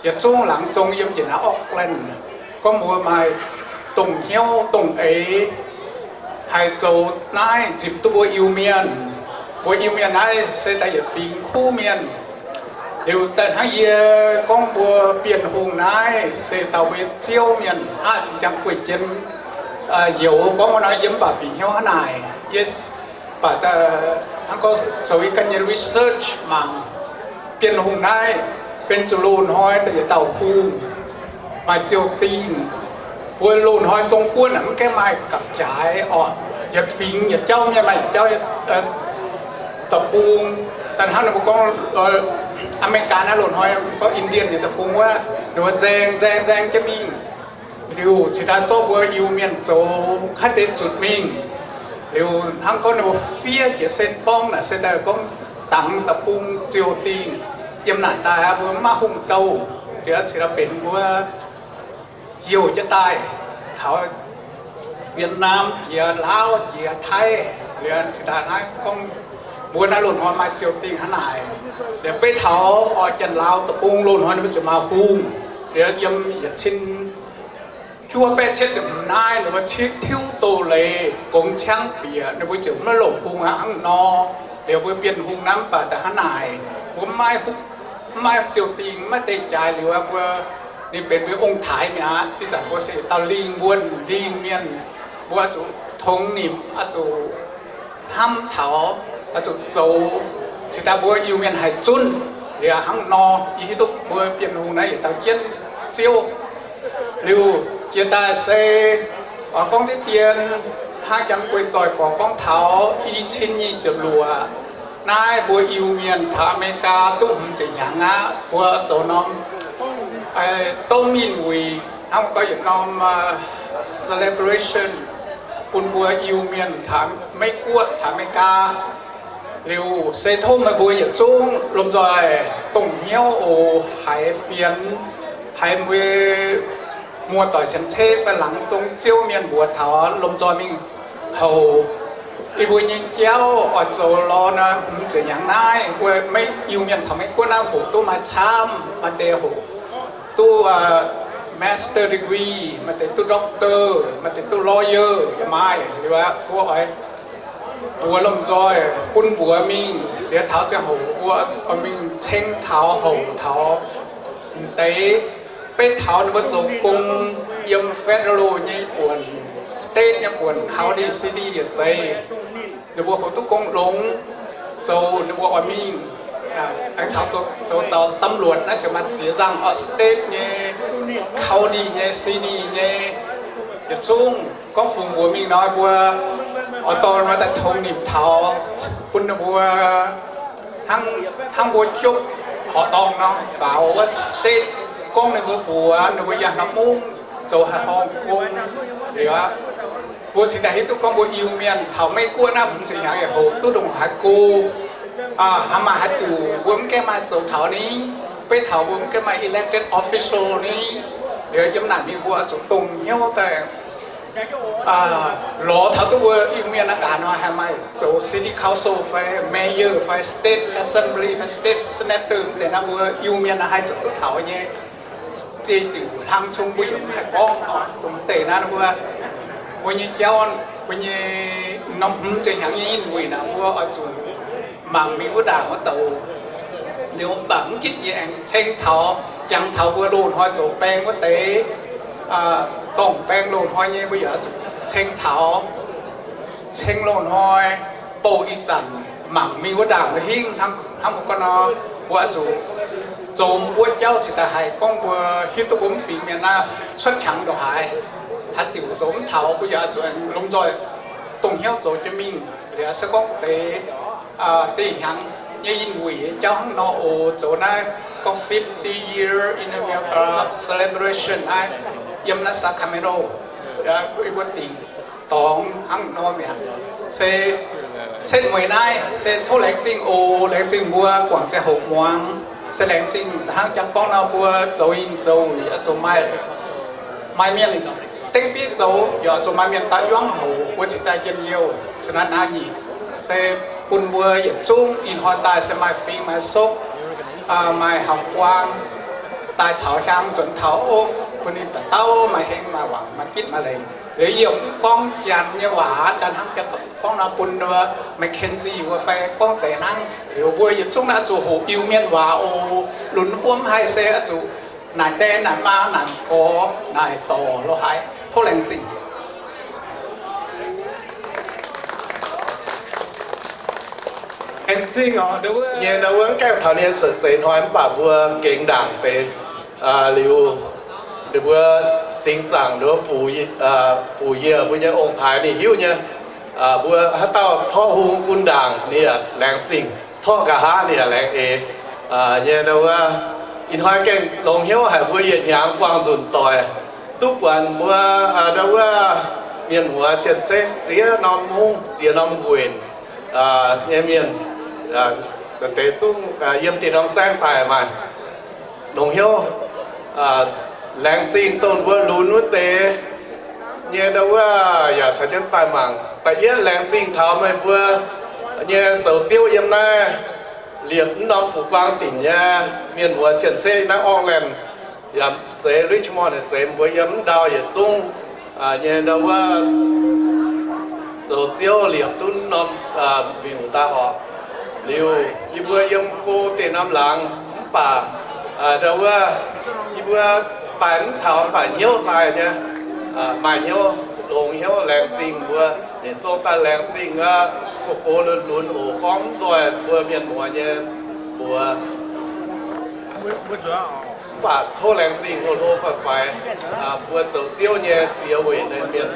yietc zungv laangz zong yiem njiec naaiv Auckland. Gorngv mbuo maaih dongh hnyouv dongh eix haih zoux naaiv nzipc duqv mbuo Iu-Mienh. Mbuo Iu-Mienh naaiv se daaih yietc fingx kuv mienh. Liuz daaih hnangv yie gorngv mbuo Bienh Hungh naaiv se dauh mbuo Ziouv mienh aqv, cingx jangx guei jien youz gorngv wuov nor yie mv baac bieqc hnyouv hnangv naaic. Yie baac hnangv gorngv zoux yie ganh nyei research mangc Bienh Hungh naaiv benx zuqc loz-hnoi daaih yietc dauh hungh, maaih ziou-dingh. Mbuo loz-hnoi zong buonv mv gaengh maaih gapv-jaaix oc. Yietc fingx yietc jauv mienh maaih yietc jauv deic-bung. Daaih hnangv ninh mbuo gorngv America naaiv loz-hnoi gorngv Indian nyei deic-bung wuov, ninh mbuo nzaeng nzaeng nzaeng jienv mingh. Liuz cingx daaih zorqv mbuo Iu-Mienh zoux kaav deix zutc mingh. Liuz hnangv gorngv ninh mbuo fiev jiex sen borngv naaic se daaih gorngv dangx deic-bung ziou-dingh yiem naaic daaih mbuo mv maaih hungh douh. Liuz cingx daaih benx mbuo youh jienv daaih taux Vietnam jiex, Laauv jiex, Taiv, liuz cingx daaih naaiv gorngv mbuo naaiv loz-hnoi maaih ziou-dingh hnangv naaic. Liuz beiv taux oix Janx-Laauv deic-bung loz-hnoi ninh mbuo zuqc maaih hungh. Liuz yiem yietc cin juov baeqv cietv ziepc hmz naaiv ninh mbuo tiuv doz-leiz gongx ciangv bieqc, ninh mbuo ziouc maiv longc hungh aqv hnangv nor. Liuz mbuo Bienh Hungh naaiv mv baac daaih hnangv naaic, mbuo mv maaih, mv maaih ziou-dingh, mv maaih deix jaaix liuz aqv, mbuo ninh benx mbuo ong-taaix mi'aqv. Ih zanc mbuo se yietc dauh lingh wuonh lingh mienh, mbuo oix zuqc tongx nimc, oix zuqc hnamv taux, oix zuqc zoux cingx daaih mbuo Iu-Mienh haih zunv. Liuz hnangv nor, yie hiuv duqv mbuo Bienh Hungh naaiv yietc dauh jienv Ziouv. Liuz jiex daaih se oix gorngv diqv dien, hnangv Janx-Guei Zoih gorx gorngv taux i cin nyic ziepc luoqc naaiv mbuo Iu-Mienh taux America duqv hmz ziepc hnyangx aqv, mbuo zoux norm dongh mingh wuic hnangv gorngv yietc norm celebration bun mbuo Iu-Mienh taux Meiv Guoqv, taux America. Liuz se tov meih mbuo yietc zungv lomh nzoih dongh hnyouv oc, haiz fienx, haiz mbuo muoz doic cien-ceqv fai laangz zong Ziouv mienh mbuox taux lomh nzoih mingh houc. Yie mbuo nyei jauv oix zoux lorz naaiv hmz ziepc hnyangx naaiv, mbuo Iu-Mienh taux Meiv Guoqv naaiv hoqc duqv maaih camv, maaih deix hoqc duqv master degree, maaih deix duqv doctor, maaih deix duqv lawyer yaac maaih. Liuz aqv, mbuo oix mbuox lomh nzoih bun mbuox mingh. Liuz taux ziangh hoc mbuo oix mingh ceng taux houc taux m'deix, beiv taux ninh mbuo zoux gong yiem federal nyei buonc, state nyei buonc, county, city yietc zeiz, ninh mbuo hoqc duqv gong longx, zoux ninh mbuo oix mingh aengx caux zoux daux ตำรวจ naaiv ziouc maaih ziex nzangh oc, state nyei, county nyei, city nyei. Yietc zungv gorngv fungx mbuox mingh nor, mbuo oix dorh ninh mbuo daaih tongx nimc taux, bun ninh mbuo hnangv mbuo jopv horqc dorngh nor, faaux wuov state, gorngv ninh mbuo mbuox ninh mbuo yangh norm mungv zoux haaix horngh gong. Liuz aqv, mbuo cingx daaih hiuv duqv gorngv mbuo Iu-Mienh taux Meiv Guoqv naaiv hmz ziepc hnyangx yaac hoqc duqv ndongc haaix gong, haaix maaih haaix diuc mbuo mv gaengh maaih zoux taux ni, beiv taux mbuo mv gaengh maaih elected official ni. Liuz yiem naaic mingh mbuo oix zuqc dongh hnyouv daaih lorz taux duqv mbuo Iu-Mienh naaiv nqa'haav nor haih maaih zoux city council fai mayor fai state assembly fai state senator deix naaiv, mbuo Iu-Mienh naaiv haih zoux duqv taux nyei. Ziex diuc hlang zung mbuo yaac mv haih gorngv oc. Dongh deix naaiv mbuo, mbuo nyei jauv, mbuo nyei norm hmz ziepc hnyangx nyei inh wuic naaic, mbuo oix zuqc mangc mingh wuov ndaangc wuov douc. Liuz mv baac mv ginv jiex aengx ceng taux, jangx taux mbuo loz-hnoi zoux baeng wuov deix, dorngc baeng loz-hnoi nyei mbuo yaac oix zuqc ceng taux, ceng loz-hnoi, bouh ih zanc mangc mingh wuov ndaangc wuov hingv hnangv mbuo gorngv nor, mbuo oix zuqc zoux mbuo jauv cingx daaih haih gorngv mbuo hiuv duqv mbuo mv fingx mienh naaiv cuotv qangx ndongc haaix, haaix diuc zoux mv taux, mbuo yaac oix zuqc lomh nzoih dongh hnyouv zoux jienv mingh. Liuz se gorngv deix, deix hnyangx nyei inh wuic jauv hnangv nor oc. Zoux naaiv gorngv fifty year in America celebration naaiv, yiem naaiv Sacramento, yie mbuo dingc dorngx hnangv nor mi'aqv. Se, se mueiz naaiv se tov laengz zingh oc. Laengz zingh mbuo guangc ziangh hoc muangx. Se laengz zingh hnangv jangx gorngv nor, mbuo zoux inh zoux wuic oix zuqc maaih, maaih mienh dengv bieiv zoux, yaac oix zuqc maaih mienh daaih yuangv hoc mbuo cingx daaih njien-youh. Se naaiv naaiv nyungc se bun mbuo yietc zungv ih hnoi daaih se maaih fingx maaih sokv, maaih hauv-guaang, daaih taux hiaang nzuonx taux ov, bun ninh dauh dauh maaih heng maaih wangc maaih gitv maaih leiz. Liuz yie mv gorngv Janx nyei waac, daaih hnangv gorngv nor bun Mackenzie mbuo fai gorngv deix hnangv. Liuz mbuo yietc zungv naaiv zuqc hoqc Iu-Mienh waac oc. Lunx mbuo mv haih se oix zuqc naaic die naaic maa naaic gorx naaic dorc lo haaix. Tov laengz zingh. Nyei nor wuov gaengh taux ninh nyei cuotv seix hnoi mv baac mbuo gengx ndaangc deix. Liuz ninh mbuo singx zaangc ninh mbuo fuc yie mbuo nyei ong-taaix ninh hiuv nyei. Mbuo haaix dauh torqv hung bun ndaangc ninh yaac laengz zingh, torqv nqa'haav ninh yaac laengz eix. Nyei nor wuov, ih hnoi gengh longx hnyouv haic mbuo yietc hnyangx buangh nzunc doic duqv buatc mbuo nor wuov mienh muoz cien-ceqv ziex norm mungv ziex norm nquenc nyei mienh, deix zungv yiem dieh norm saengv daaih maaih longx hnyouv. Laengz zingh dongh mbuo lunx wuov deix nyei nor wuov yaac caux jienv daaih mangc. Da'yietv laengz zingh taux meih mbuo nyei zoux ziouv yiem naaiv liepc mv norm fuqv-guaang dinc nyei mienh muoz cien-ceqv naaiv Oakland, yaac zeix Richmond yaac zeix mbuo yiem mv ndau yietc zungv nyei nor wuov zoux ziouv liepc duqv norm miuc daaih horpc. Liuz yie mbuo yiem go dieh norm laangz mv baac nor wuov yie mbuo baaix mv taux mv baac hnyouv daaih nyei, maaih hnyouv, longx hnyouv laengz zingh mbuo yietc zungv daaih laengz zingh wuov Gox lunx lunx oc, gorngv mv nzoih mbuo mienh muoz nyei mbuox. Mv baac tov laengz zingh hlo hlo faix-faix, mbuo zoux Ziouv nyei ziex weic ninh mienh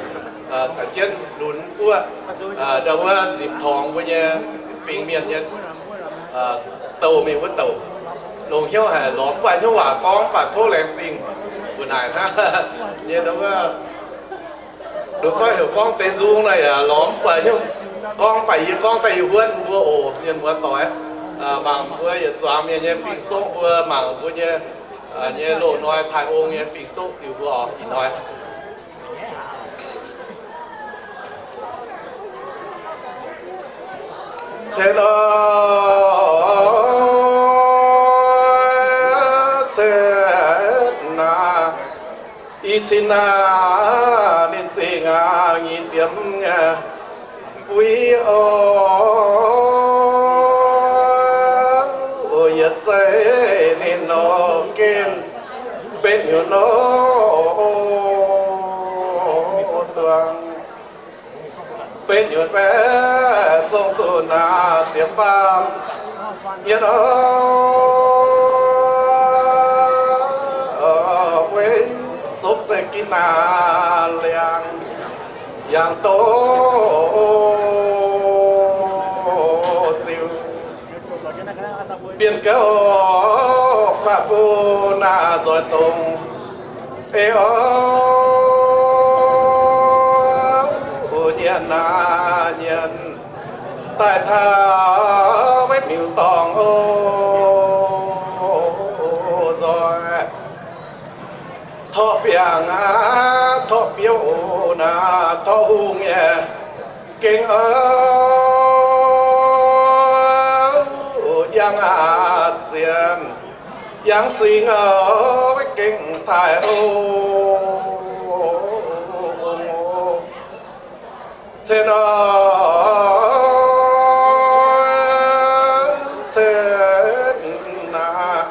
caux jienv lunx guoqv, ndau wuov zipc torngx mbuo nyei fingx mienh nyei douh mingh wuov douc. Longc hnyouv haic lorz mv baac hnyouv waac gorngv, mv baac tov laengz zingh mbuo naaic hnangv nyei ndau wuov. Nduqc goiv heuc gorngv deix nzung naaic yaac lorz mv baac hnyouv gorngv, mv baac yie gorngv daaih yie huotv mbuo oc, mienh muoz doic. Mangc mbuo yietc zuangx mienh nyei fingx-soqv, mbuo mangc mbuo nyei, nyei loz-hnoi Taiv Ong nyei fingx-soqv ziux mbuo oc, ih hnoi. Cen oc, cen aqv. Ih cin aqv, ninh zingh aqv, nyic ziepc nyei buiv oc. Yietc zeiz ninh nor gen betv nyutc nor duangv. Betv nyutc mbaeqv zong zuqc naaic ziepc faam nyei nor, weic sopv zeiv ginv naaic liangx, yangh doz ziux. Bienh gouv kuaaiv bun naaic nzoih dongz ei oc. Nyienx naaic nyienx daaih taux weic miuc-dorngh oc. Nzoih torqv biangh aqv, torqv biouv oc, naaic torqv hungh nyei gengh oc. Yangh aqv, zienx yangh singx oc, weic gengh taaih oc. Cen oc, cen aqv.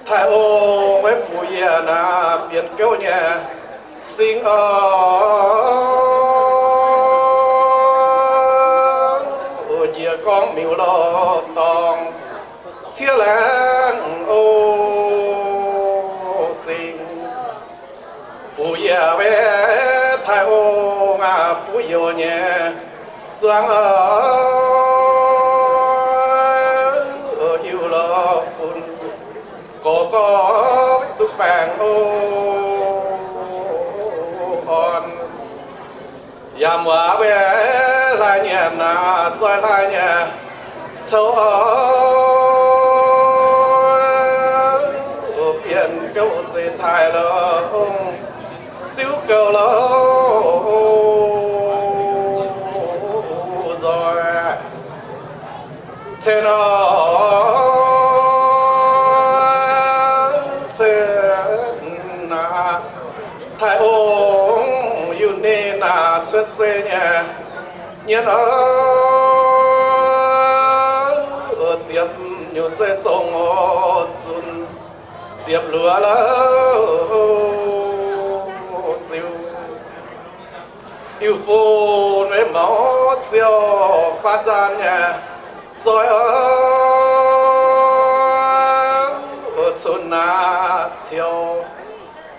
Taiv Ong weic fuqv yie naaic bienh gouv nyei singx oc. Njiec gorngv miuc-lorh dorngh ciev laengz oc zingh. Fuqv yie weic Taiv Ong aqv, buov youz nyei zuangx oc. Iu-lorh bun gorx gorx weic duqv baengh oc orn. Yaac muoz weic hlaax nyanc naaic zoih hlaax nyanc coux oc. Bienh gouv zeix taaih lorh ong ziouv gouv lorh nzoih. Cen oc, cen aqv. Taiv Ong yunh ninh naaic cuotv seix nyei nyienx oc. Ziepc nyutc zeiv zongh oc zunc ziepc luoqc lorh ziux. Iu-fun weic maux ziouc faatv nzaanx nyei zoih oc. Cunx naaic ciouc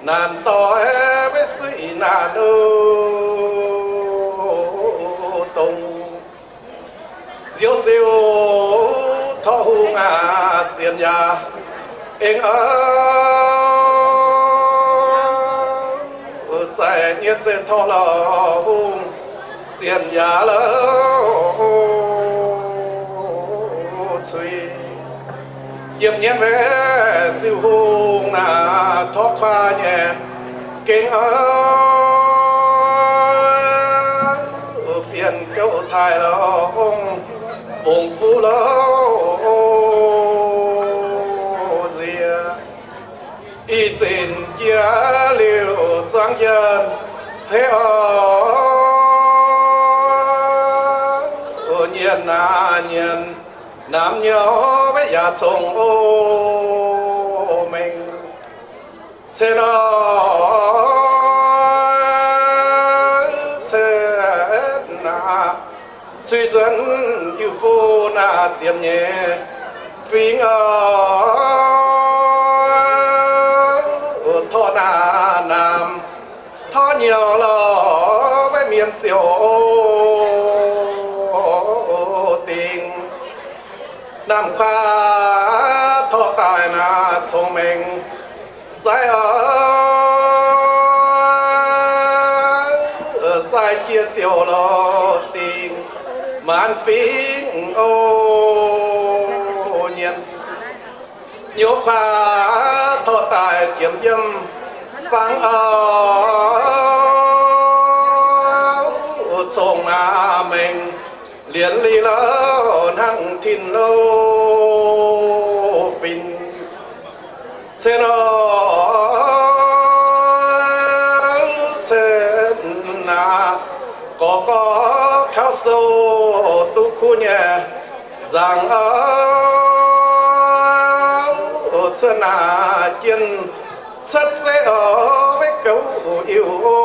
naanc doix weic suiv naanc oc dongh nziouv ziouc torqv hungh aqv zienx yaac eng oc. Zaaih nyienz zeiv torqv lorh hungh zienx yaac lorh cui. Yiem nyienz weic siou hungh naaic torqv kuaaiv nyei gengh oc. Bienh gouv taaih lorh ong fongc fuqv lorh nziex. Ih zinc jiex liuz zuangx yienh hei oc. Nyienz naaic nyienz namx nyouv weic yaac congx oc mengh. Cen oc, cen aqv. Suix nzuonx Iu-Fo naaic ziepc nyeic fingx oc, torqv naaic naamh, torqv nyouh lorh, wetv mienh ziouc dingc. Naamh kuaax torqv daaih naaic cong-mengh sai oc, sai jiex ziouc lorz dingc maanc fingx oc nyienh. Nyouv kuaax torqv daaih jiem yiem fangx oc, cong-mengh lienz li louh hnangv tin louh fin. Cen oc, cen aac, gorx gorx kauv sou duqv kuv nyei nzaangc oc, cuotv naaic jien cuotv zeiv oc, wetv gouv iu-o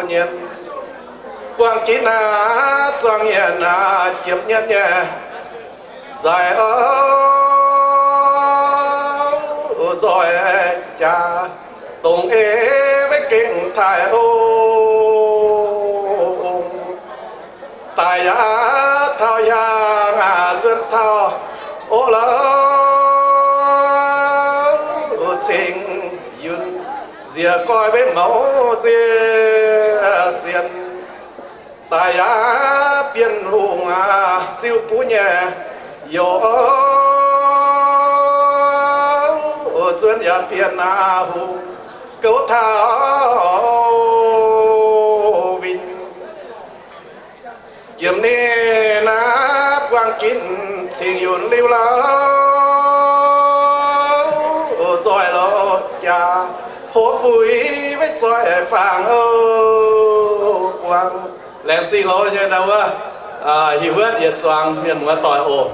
nyienh. Buangh ginv naaic zuangx nyienh naaic jiepc nyienh nyei nzaic oc, nzoih jaax dongh ei wetv gengh taaih oc. Daic yaac taux hiaangx aac, nzuonx taux oc lorh cingx yunh, nziex goiv wetv mouz nzie sienx. Daic yaac Bienh Hungh aac, ziuv buv nyei youz oc, nzuonx yaac Bienh aac Hungh gouv taux winh. Jiem ninh naaiv buangh ginv cingx yunh liuz lorh, nzoih lorh jaax hoz fuix wetv zoih faangx oc. Buangh laengz zingh loz nyei ndau wuov, hiuv wuov yietc zuangx mienh muoz doic oc.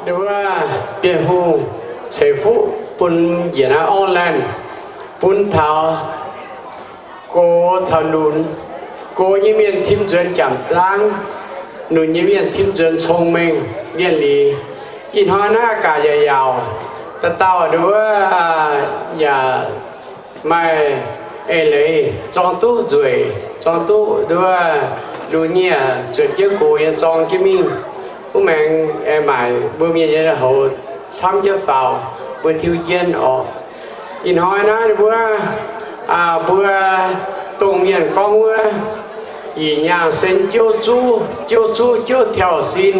Wuov Bienh Hungh ceix fuqv bun njiec naaiv Auckland, bun taux gox taux lunx. Gox nyei mienh tim nzuonx jangx zaangv, lunx nyei mienh tim nzuonx cong-mengh lienh liz. Ih hnoi naaiv gaax yaac yaauc, dauh dauh nduov yaac maaih eix leiz zorng duqv nzueic, zorng duqv nduov lunx nyei zuotc jienv gox nyei zorng jienv mingh. Mv maengx aengx maaic mbuo mienh nyei houx camv jienv faaux, mbuo tiuv jienv oc. Ih hnoi naaiv mbuo, mbuo dongh mienh gorngv wuov, yietc nyaangh sen jiouv zuv, jiouv zuv jiouv tiauv sin,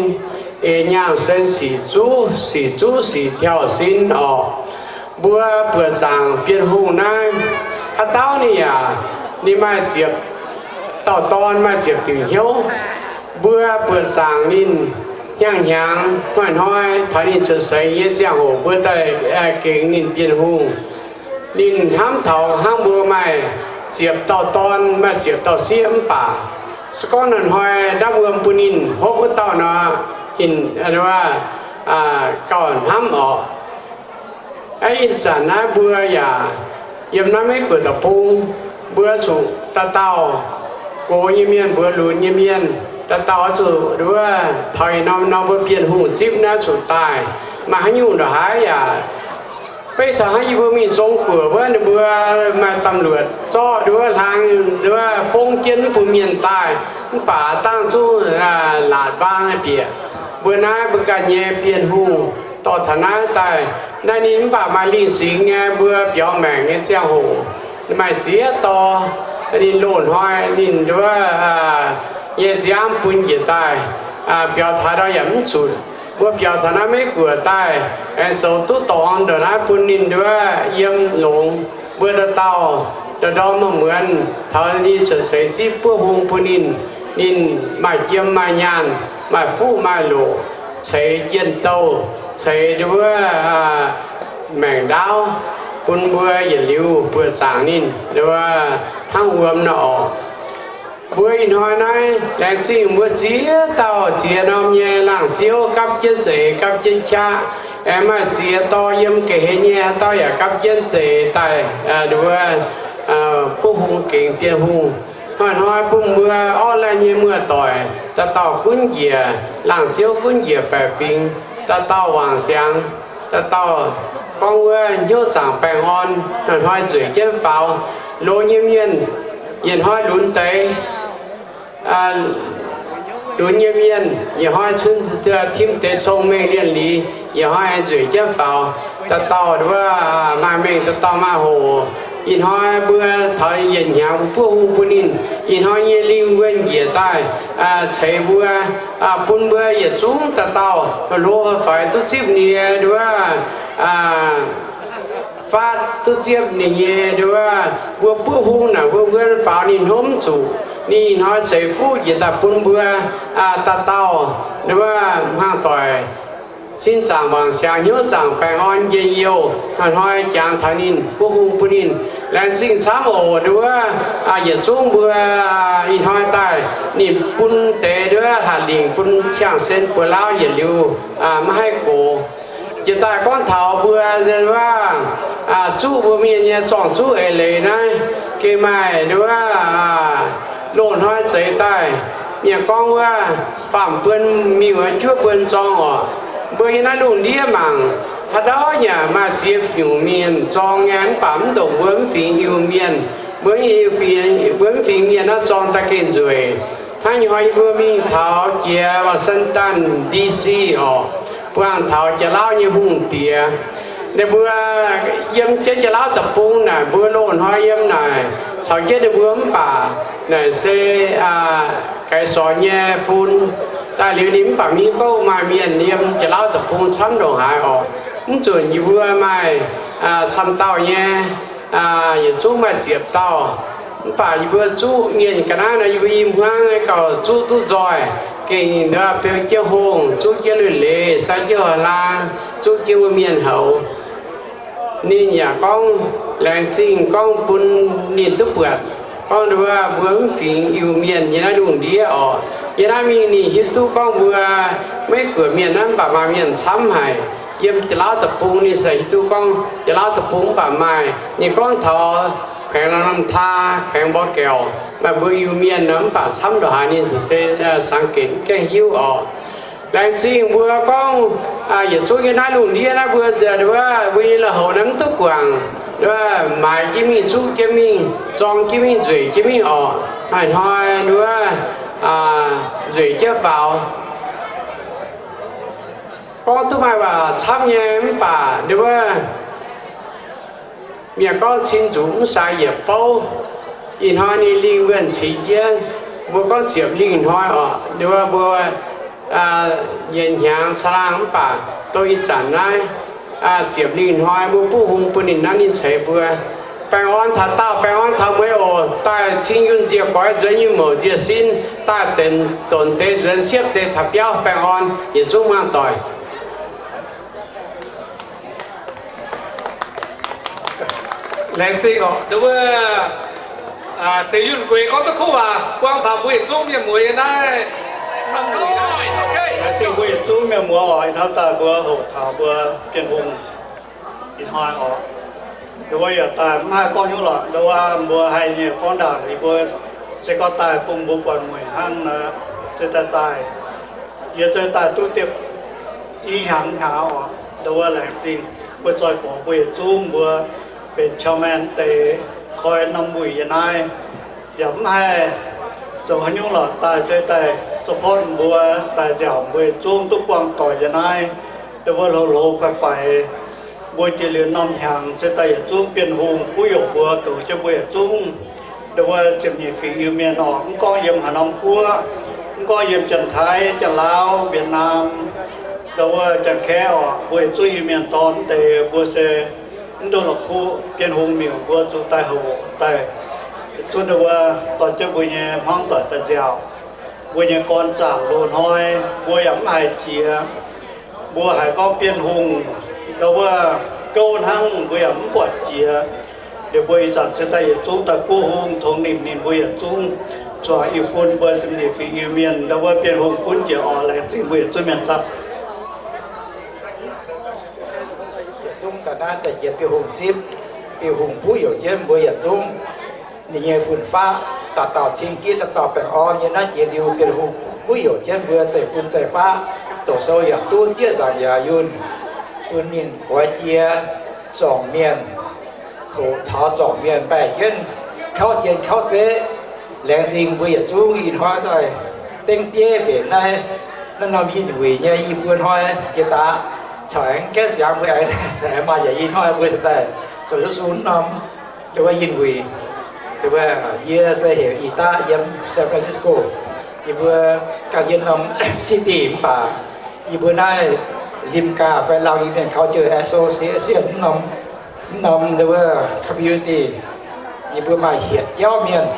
eix nyaangh sen sic zuv, sic zuv sic tiauv sin orqc. Mbuo buoqc zaangc Bienh Hungh naaiv, haaix dauh ninh yaac, ninh maaih ziepc dauh dorn, maaih ziepc diuc hnyouv. Mbuo buoqc zaangc ninh hnyangx-hnyangx hnoi-hnoi taux ninh cuotv seix nyei ziangh hoc mbuo daaih gengx ninh Bienh Hungh. Ninh hnamv taux hnangv mbuo maaih ziepc dauh dorn, maaih ziepc dauh sieqv mv baac se gorngv hnoi-hnoi ndamv wuom bun ninh hopv wuov dauh nor, ninh gauh hnamv orqc. Ih zanc naaiv mbuo yaac yiem naaiv Meiv Guoqv deic-bung, mbuo zuqc dauh dauh, gox nyei mienh mbuox lunx nyei mienh, dauh dauh oix zuqc nduov taux ih norm norm mbuo Bienh Hungh zipv naaiv zuqc daaih. Maaih haaix nyungc ndongc haaix yaac beiv taux hnangv yie mbuo mingh zong guoqv wuov, ninh mbuo maaih ตำรวจ zorqv nduov hlang nduov fongv jienv mv bun mienh daaih, mv baac dangh zungv laatc mbaang bieqc. Mbuo naaiv mbuo ganh nyei Bienh Hungh dorh taux naaiv daaih. Naaiv ninh mv baac maaih lingh singx nyei, mbuo biaux maengc nyei ziangh hoc maaih ziex dorh, ninh loz-hnoi ninh nduov nyei nziaamv bun njiec daaih, biaux taux ndau yaac mv zunc. Mbuo biaux taux naaiv Meiv Guoqv daaih, aengx zoux duqv dorngx ndongc naaiv bun ninh nduov yiem longx. Mbuo dauh dauh ndorm-ndorm muonz taux ninh cuotv seix zipv buov hung bun ninh, ninh maaih jiem maaih nyaanh, maaih fuqv maaih loqc, ceix jien-douh, ceix nduov maengc ndaauv bun mbuo yietc liuz buoqc zaangc ninh nduov hnangv wuom nor orqc. Mbuo ih hnoi naaiv laengz zingh mbuo ziex dauh ziex norm nyei laangz ziouv gapv jienv za'eix gapv jienv qaqv, Aengx maaih ziex dorh yiem ga'hlen nyei, haaix dauh yaac gapv jienv zeix daaih, nduov, buov hung gengx Bienh Hungh. Hnoi-hnoi bun mbuo orqv laanh nyei muoz-doic, dauh dauh gunv njiec laangh ziouv, gunv njiec baeqc fingx, dauh dauh wangc siangx, dauh dauh gorngv wuov hnyouv zaangc baengh orn, hnoi-hnoi nzueic jienv faaux. Loz nyei mienh yietc hnoi lunx deix, lunx nyei mienh yietc hnoi cun tim deix cong-mengh lienh liz, yietc hnoi nzueic jienv faaux. Dauh dauh wuov maaih mengh, dauh dauh maaih hoc. Ih hnoi mbuo taux yietc hnyangx buov hung bun ninh. Ih hnoi nyei lingh wuonh njiec daaih ceix mbuo, bun mbuo yietc zungv dauh dauh hlo faix duqv zipv ninh nyei nduov, faatv duqv zipv ninh nyei nduov. Mbuo buov hung naaic wuov wuonv faaux ninh hnomv zuqc. Ninh ih hnoi ceix fuqv njiec daaih bun mbuo dauh dauh nduov hmuangv doic sin zaangc wangc siangx, hnyouv zaangc baengh orn njien-youh. Hnoi-hnoi jangx taux ninh, buov hung bun ninh. Laengz zingh camv oc nduov. Yietc zungv mbuo ih hnoi daaih ninh bun deix nduov hatc lingc, bun ciangh sen buoz-lauv yietc liuz maiv haih gox. Jiex daaih gorngv taux mbuo nduov zuqv mbuo mienh nyei zorng-zuqv eix leiz naaiv, gengh maaih nduov loz-hnoi zeix daaih. Mienh gorngv wuov faam buon miuc, juov buon zorng oc. Mbuo yiem naaiv lungh ndiev mangc, haaix dauh yaac maaih ziex nyungc mienh zorng nyei, mv baac mv ndongc mbuo mv fingx Iu-Mienh. Mbuo, mbuo mv fingx mienh naaiv zorng daaih gengh nzueic. Hnangv nyei hnoi yie mbuo mingh taux jiex Washington D C oc, buangh taux Janx-Lauv nyei hungh diex. Ninh mbuo yiem jienv Janx-Lauv deic-bung naaic, mbuo loz-hnoi yiem naaic caux jienv ninh mbuo mv baac naaic se gaix sorx nyei fun. Daaih liuz ninh mv baac mingh gorngv maaih mienh yiem Janx-Lauv deic-bung camv ndongc haaix oc. Mv zunc yie mbuo maaih camv dauh nyei, yietc zungv maaih ziepc dauh. Mv baac yie mbuo zuqv mienh ga'naaiv nor, yie mbuo i hmuangv gauh zuqv duqv nzoih, gengh nduov beu jienv hungh, zuqv jienv lui-leiz, sai jienv haaix laang, zuqv jienv wuov mienh houz. Ninh yaac gorngv laengz zingh gorngv bun ninh duqv buatc gorngv nduov mbuo mv fingx Iu-Mienh yiem naaiv lungh ndiev oc. Yiem naaiv mingh ninh hiuv duqv gorngv mbuo Meiv Guoqv mienh naaiv mv baac maaih mienh camv haic. Yiem Janx-Lauv deic-bung ninh se hiuv duqv gorngv Janx-Lauv deic-bung mv baac maaih. Ninh gorngv taux แขวงหลวงน้ำทา, แขวงบ่อแก้ว maaih mbuo Iu-Mienh nor, mv baac camv ndongc haaix ninh se saeng-genc mv gaengh hiuv oc. Laengz zingh mbuo gorngv yietc zungv yiem naaiv lungh ndiev naaiv mbuo, mbuo nyei lui-houx naaiv mv duqv guangc, maaiz jienv mingh, zuqv jienv mingh, zorng jienv mingh, nzueic jienv mingh oc. Hnoi-hnoi nduov nzueic jienv faaux. Gorngv duqv maaih waac camv nyei mv baac nduov mienh gorngv cin nzuqc mv saax yietc bouv. Ih hnoi ninh lingh wuonh cingx jienv, mbuo gorngv ziepc lingh hnoi oc. Nduov mbuo yietc hnyangx caangh laangh mv baac dongh ih zanc naaiv ziepc lingh hnoi mbuo buov hung bun ninh naaiv, ninh ceix mbuo. Baengh orn taux daauh, baengh orn taux mueiz oc. Daaih cing yunh nziec goix, nzuonx yunh mouc nziec sin, daaih donx deix nzuonx, siepv deix taux biauv. Baengh orn yietc zungv hmuangv doic. Laengz zingh oc. Nduov wuov zeix yunh gueix gorngv duqv kuv waac buang taux mbuo yietc zungv mienh muoz yiem naaiv. Laengz zingh mbuo yietc zungv mienh muoz oc. Ih hnoi daaih mbuo hoqc taux mbuo Bienh Hungh ih hnoi oc. Nduov wuov yaac daaih mv haih gorngv hnyouv lorqc. Nduov wuov mbuo haih nyei gorngv ndaangc, yie mbuo se gorngv daaih bun mbuo buatc mueic hnangv nor, se daaih daaih. Yie se daaih duqv diepv i hnyangx hnyangx oc. Nduov wuov laengz zingh mbuo zoih gorx mbuo yietc zungv mbuo benx chairman deix koi norm wuic yiem naaiv. Yaac mv haih zoux haaix nyungc lorqc, daaih se daaih support mbuo, daaih nziaauc mbuo yietc zungv duqv buangh doic yiem naaiv. Nduov wuov hlo hlo faix faix, mbuo jiex liuz norm hnyangx se daaih yietc zungv Bienh Hungh kuv youc mbuo goux jienv mbuo yietc zungv. Nduov wuov ziepc nyeic fingx Iu-Mienh oc, mv gorngv yiem haaix norm guoqv, mv gorngv yiem Janx-Taiv, Janx-Lauv, Wietc Naam, nduov wuov Janx-Kaeqv oc, mbuo yietc zungv Iu-Mienh dorn deix, mbuo se mv nduov la'kuqv Bienh Hungh miuc mbuo zuqc daaih hoqc daaih, zunv nduov wuov dorh jienv mbuo nyei hmuangv doic daaih nziaauc. Mbuo nyei gorn zaangc loz-hnoi mbuo yaac mv haiz jiex. Mbuo haiz gorngv Bienh Hungh nduov wuov gouv hnangv, mbuo yaac mv buatc jiex. Liuz mbuo ih zanc se daaih yietc zungv daaih buov hung tongx nimc ninh mbuo yietc zungv, zuangx Iu-Fun mbuo ziepc nyeic fingx Iu-Mienh nduov wuov Bienh Hungh gunv njiec oc. Laengz zingh mbuo yietc zungv mienh camv. Naaiv daaih jiex Bienh Hungh zipv, Bienh Hungh buov youc jienv mbuo yietc zungv. Ninh nyei fun-faqv dauh dauh cing gitv, dauh dauh baengh orn nyei. Naaiv jiex liuz Bienh Hungh buov youc jienv mbuo zeiv-fun zeiv-faqv, doqc sou yaac duqv, zieqv nzaangc yaac yunh, bun ninh goix jiex zorngc mienh, hoqc caux zorngc mienh mbaih jienv kauv jien kauv zeqv. Laengz zingh mbuo yietc zungv ih hnoi daaih dengv bieiv mbenc naaiv, naaiv norm yinh wuic nyei. Yie mbuo hnoi jiex daaih caux aengx gaengh ziangx mbuo aengx maaih yaac ih hnoi mbuo cingx daaih zoux zuqc sung norm, nduov, yinh wuic. Nduov, yie se heuc Ih Daqv, yiem San Francisco. Yie mbuo ganh yiem norm city mv baac yie mbuo naaiv Limca fai Laauh Iu-Mienh Cultural Association mv norm, mv norm, nduov, community, yie mbuo maaih hietc jauv mienh.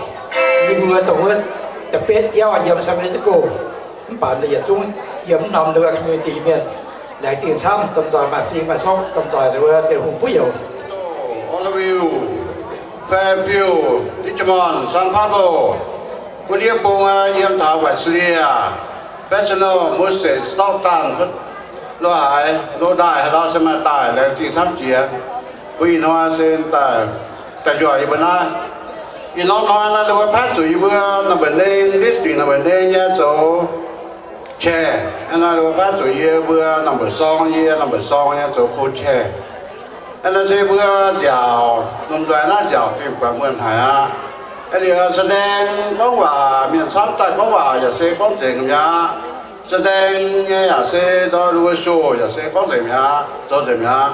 Yie mbuo dongh wuov da'betv jauv yiem San Francisco, mv baac yietc zungv yiem mv norm, nduov, community mienh. Laengz zingh camv, domh nzoih maaih fing maaih sopv, domh nzoih, nduov, Bienh Hungh buov youc. Oroville, Fairfield, Richmond, San Pablo, wuov ndiev bung aqv, yiem taux Visalia, Fresno, Merced, Stockton, Rhode Island, Rhode Island, haaix ndau se maaih daaih. Laengz zingh camv jiex. Mbuo ih hnoi se daaih, daaih njuov yie mbuo naaiv. Ih norm hnoi naaiv, ninh mbuo paaiv zuqc yie mbuo number nine, district number nine nyei zoux chair. Naaiv ninh mbuo paaiv zuqc yie mbuo number sorng, yie number sorng nyei zoux co-chair. Naaiv se mbuo nziaauc, lomh nzoih naaiv nziaauc dingh buatc muonh haic aqv. Liuz แสดง gorngv waac, mienh camv daaih gorngv waac yaac se gorngv nzengc mi'aqv. แสดง nyei yaac se ndau, 脱口秀 yaac se gorngv nzengc mi'aqv, zoux nzengc mi'aqv.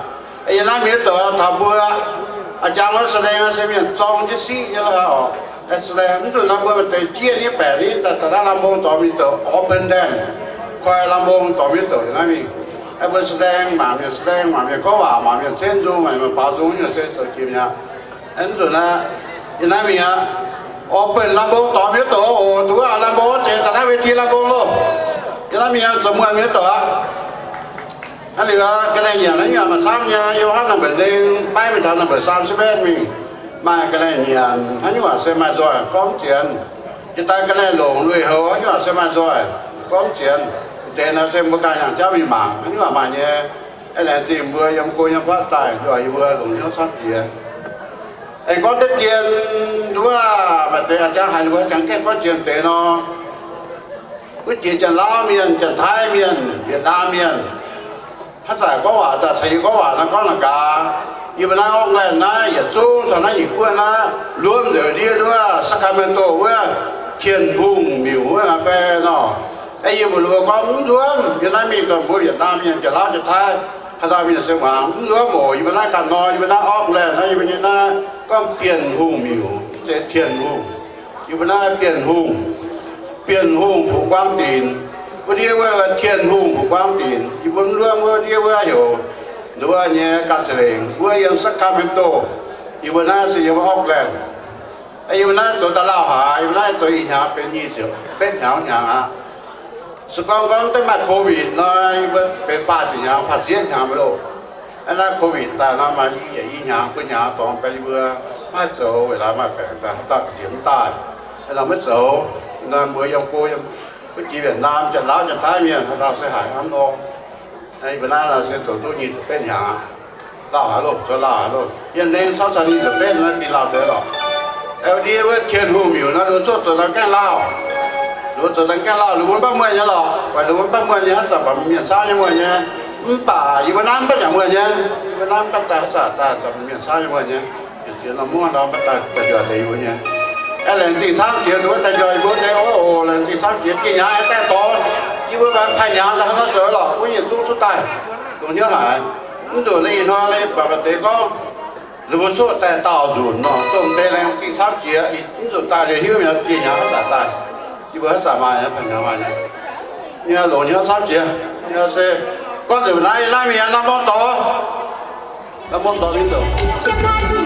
Yie naaiv mienh douc taux mbuo, a'jang wuov แสดง se mienh zorng jienv siqv nyei lorqc. แสดง mv nzunc naaiv mbuo maaih deix jieqv nyei baeqc nyei daaih, daaih naaiv lamh mbong dorh mingh douc, orv benx ndaengh, koi lamh mbong dorh mingh douc yiem naaiv mingh. Mbuo แสดง mangc mienh, แสดง mangc mienh gorngv waac, mangc mienh cenv nzung, mangc mienh baaux nzung, nyungc se zoux jiex mi'aqv. Mv nzunc naaiv, yiem naaiv mingh aqv, orv benx lamh mbong dorh mingh douc oc. Nduov, lamh mbong deix daaih naaiv เวที lamh mbong loh. Yiem naaiv mingh zoux muonh mingh douc aqv. Naaiv liuz ga'naaiv nyanc naaiv nyungc maaih camv nyei, yiem haaix number nine baav mingh taux number สามสิบเอ็ด mingh, maaih ga'naaiv nyanc haaix nyungc se maaih nzoih gorngv mv zienx. Jiex daaih ga'naaiv longc lui-houx haaix nyungc se maaih nzoih gorngv mv zienx. Deix naaiv se mbuo ganh yangh jauv mingh mangc haaix nyungc maaih nyei. Laengz zingh mbuo yiem go yiem fatv daaih njuov yie mbuo longc hnyouv camv jiex. Aengx gorngv deix dien nduov, maaih deix a'jang haiz ninh mbuo jangx gaengh gorngv jiex deix nor, wuov jiex Janx-Lauv mienh, Janx-Taiv mienh, Yietc-Naamh mienh, haaix zanc gorngv waac daaih caux yie gorngv waac naaiv gorngv naaic gaax. Yie mbuo naaiv Oakland naaiv yietc zungv taux naaiv Nyic Guoqv naaiv luomv nzengc ndiev nduov Sacramento wuov Tin-Hungh miuc wuov fai nor. Yie mbuo gorngv mv luomv, yie naaiv mingh dongh mbuo Yietc-Naamh mienh, Janx-Lauv, Janx-Taiv, haaix dauh mienh se muangx mv luomv oc. Yie mbuo naaiv ganh nor, yie mbuo naaiv Oakland naaiv, yie mbuo nyei naaiv gorngv Bienh Hungh miuc, se Tin-Hungh. Yie mbuo naaiv Bienh Hungh, Bienh Hungh Fu Guam Dinc. Wuov ndiev wuov Tin-Hungh Fu Guam Dinc, yie mbuo mv luomv wuov ndiev wuov heuc nduov nyei ganh za'lengc wuov yiem Sacramento. Yie mbuo naaiv se yiem Oakland. Yie mbuo naaiv zoux daaih lauh haic, yie mbuo naaiv zoux ih hnyangx benx nyic ziepc betv hnyangx hnyangx aqv. Se gorngv gorngv deix maaih COVID nor, yie mbuo benx faah ziepc hnyangx, faah ziepc hnyangx mv loh. Naaiv COVID daaih nor maaih i yietc i hnyangx buo hnyangx dorngx bun yie mbuo maiv zoux weic laaix maaih baengc daaih, haaix dauh ga'ziex mv daaih, maiv zoux. Nor mbuo yiem go yiem wuov jiex Yietc-Naamh, Janx-Lauv, Janx-Taiv mienh, haaix dauh se haiz hnangv nor. Yie mbuo naaiv se zoux duqv nyic ziepc betv hnyangx aqv. Lauh haic loh, zoux lauh haic loh. Yiem nengh caux nyic ziepc betv naaiv gengh lauh deix lorqc. Ndiev wuov Tin-Hungh miuc naaiv, ninh mbuo zuqc zoux daaih gaengh lauh. Ninh mbuo zoux daaih gaengh lauh, ninh mbuo mv baav muonh nyei lorqc. Weic ninh mbuo mv baav muonh nyei, haaix zanc baac mienh camv nyei muonh nyei. Mv baac yie mbuo naaiv mv baac yaac muonh nyei. Yie mbuo naaiv mv baac daaih haaix zanc daaih mienh camv nyei muonh nyei. Yietc ziex norm mungv nor mv baac daaih njoih deix yie mbuo nyei. Aengx laengz zingh camv jiex nduov daaih njoih yie mbuo deix oc. Laengz zingh camv jiex, gengh hnyangx aengx daaih dorh yie mbuo, paaiv hnyangx daaih hnangv nor zoux lorqc, mbuo yietc zungv cuotv daaih longc hnyouv haic. Mv nzunc naaiv ih hnoi naaiv baac maaih deix gorngv, ninh mbuo cuotv daaih daauh nzunc nor, dongh deix laengz zingh camv jiex, mv nzunc daaih liuz hiuv mi'aqv, gengh hnyangx haaix zanc daaih. Yie mbuo haaix zanc maaih nyei, paaiv hnyangx maaih nyei. Yie longc hnyouv camv jiex, yie se gorngv nzengc naaiv, yie naaiv mingh lamh mbong dorngx, lamh mbong dorngx mingh zoux.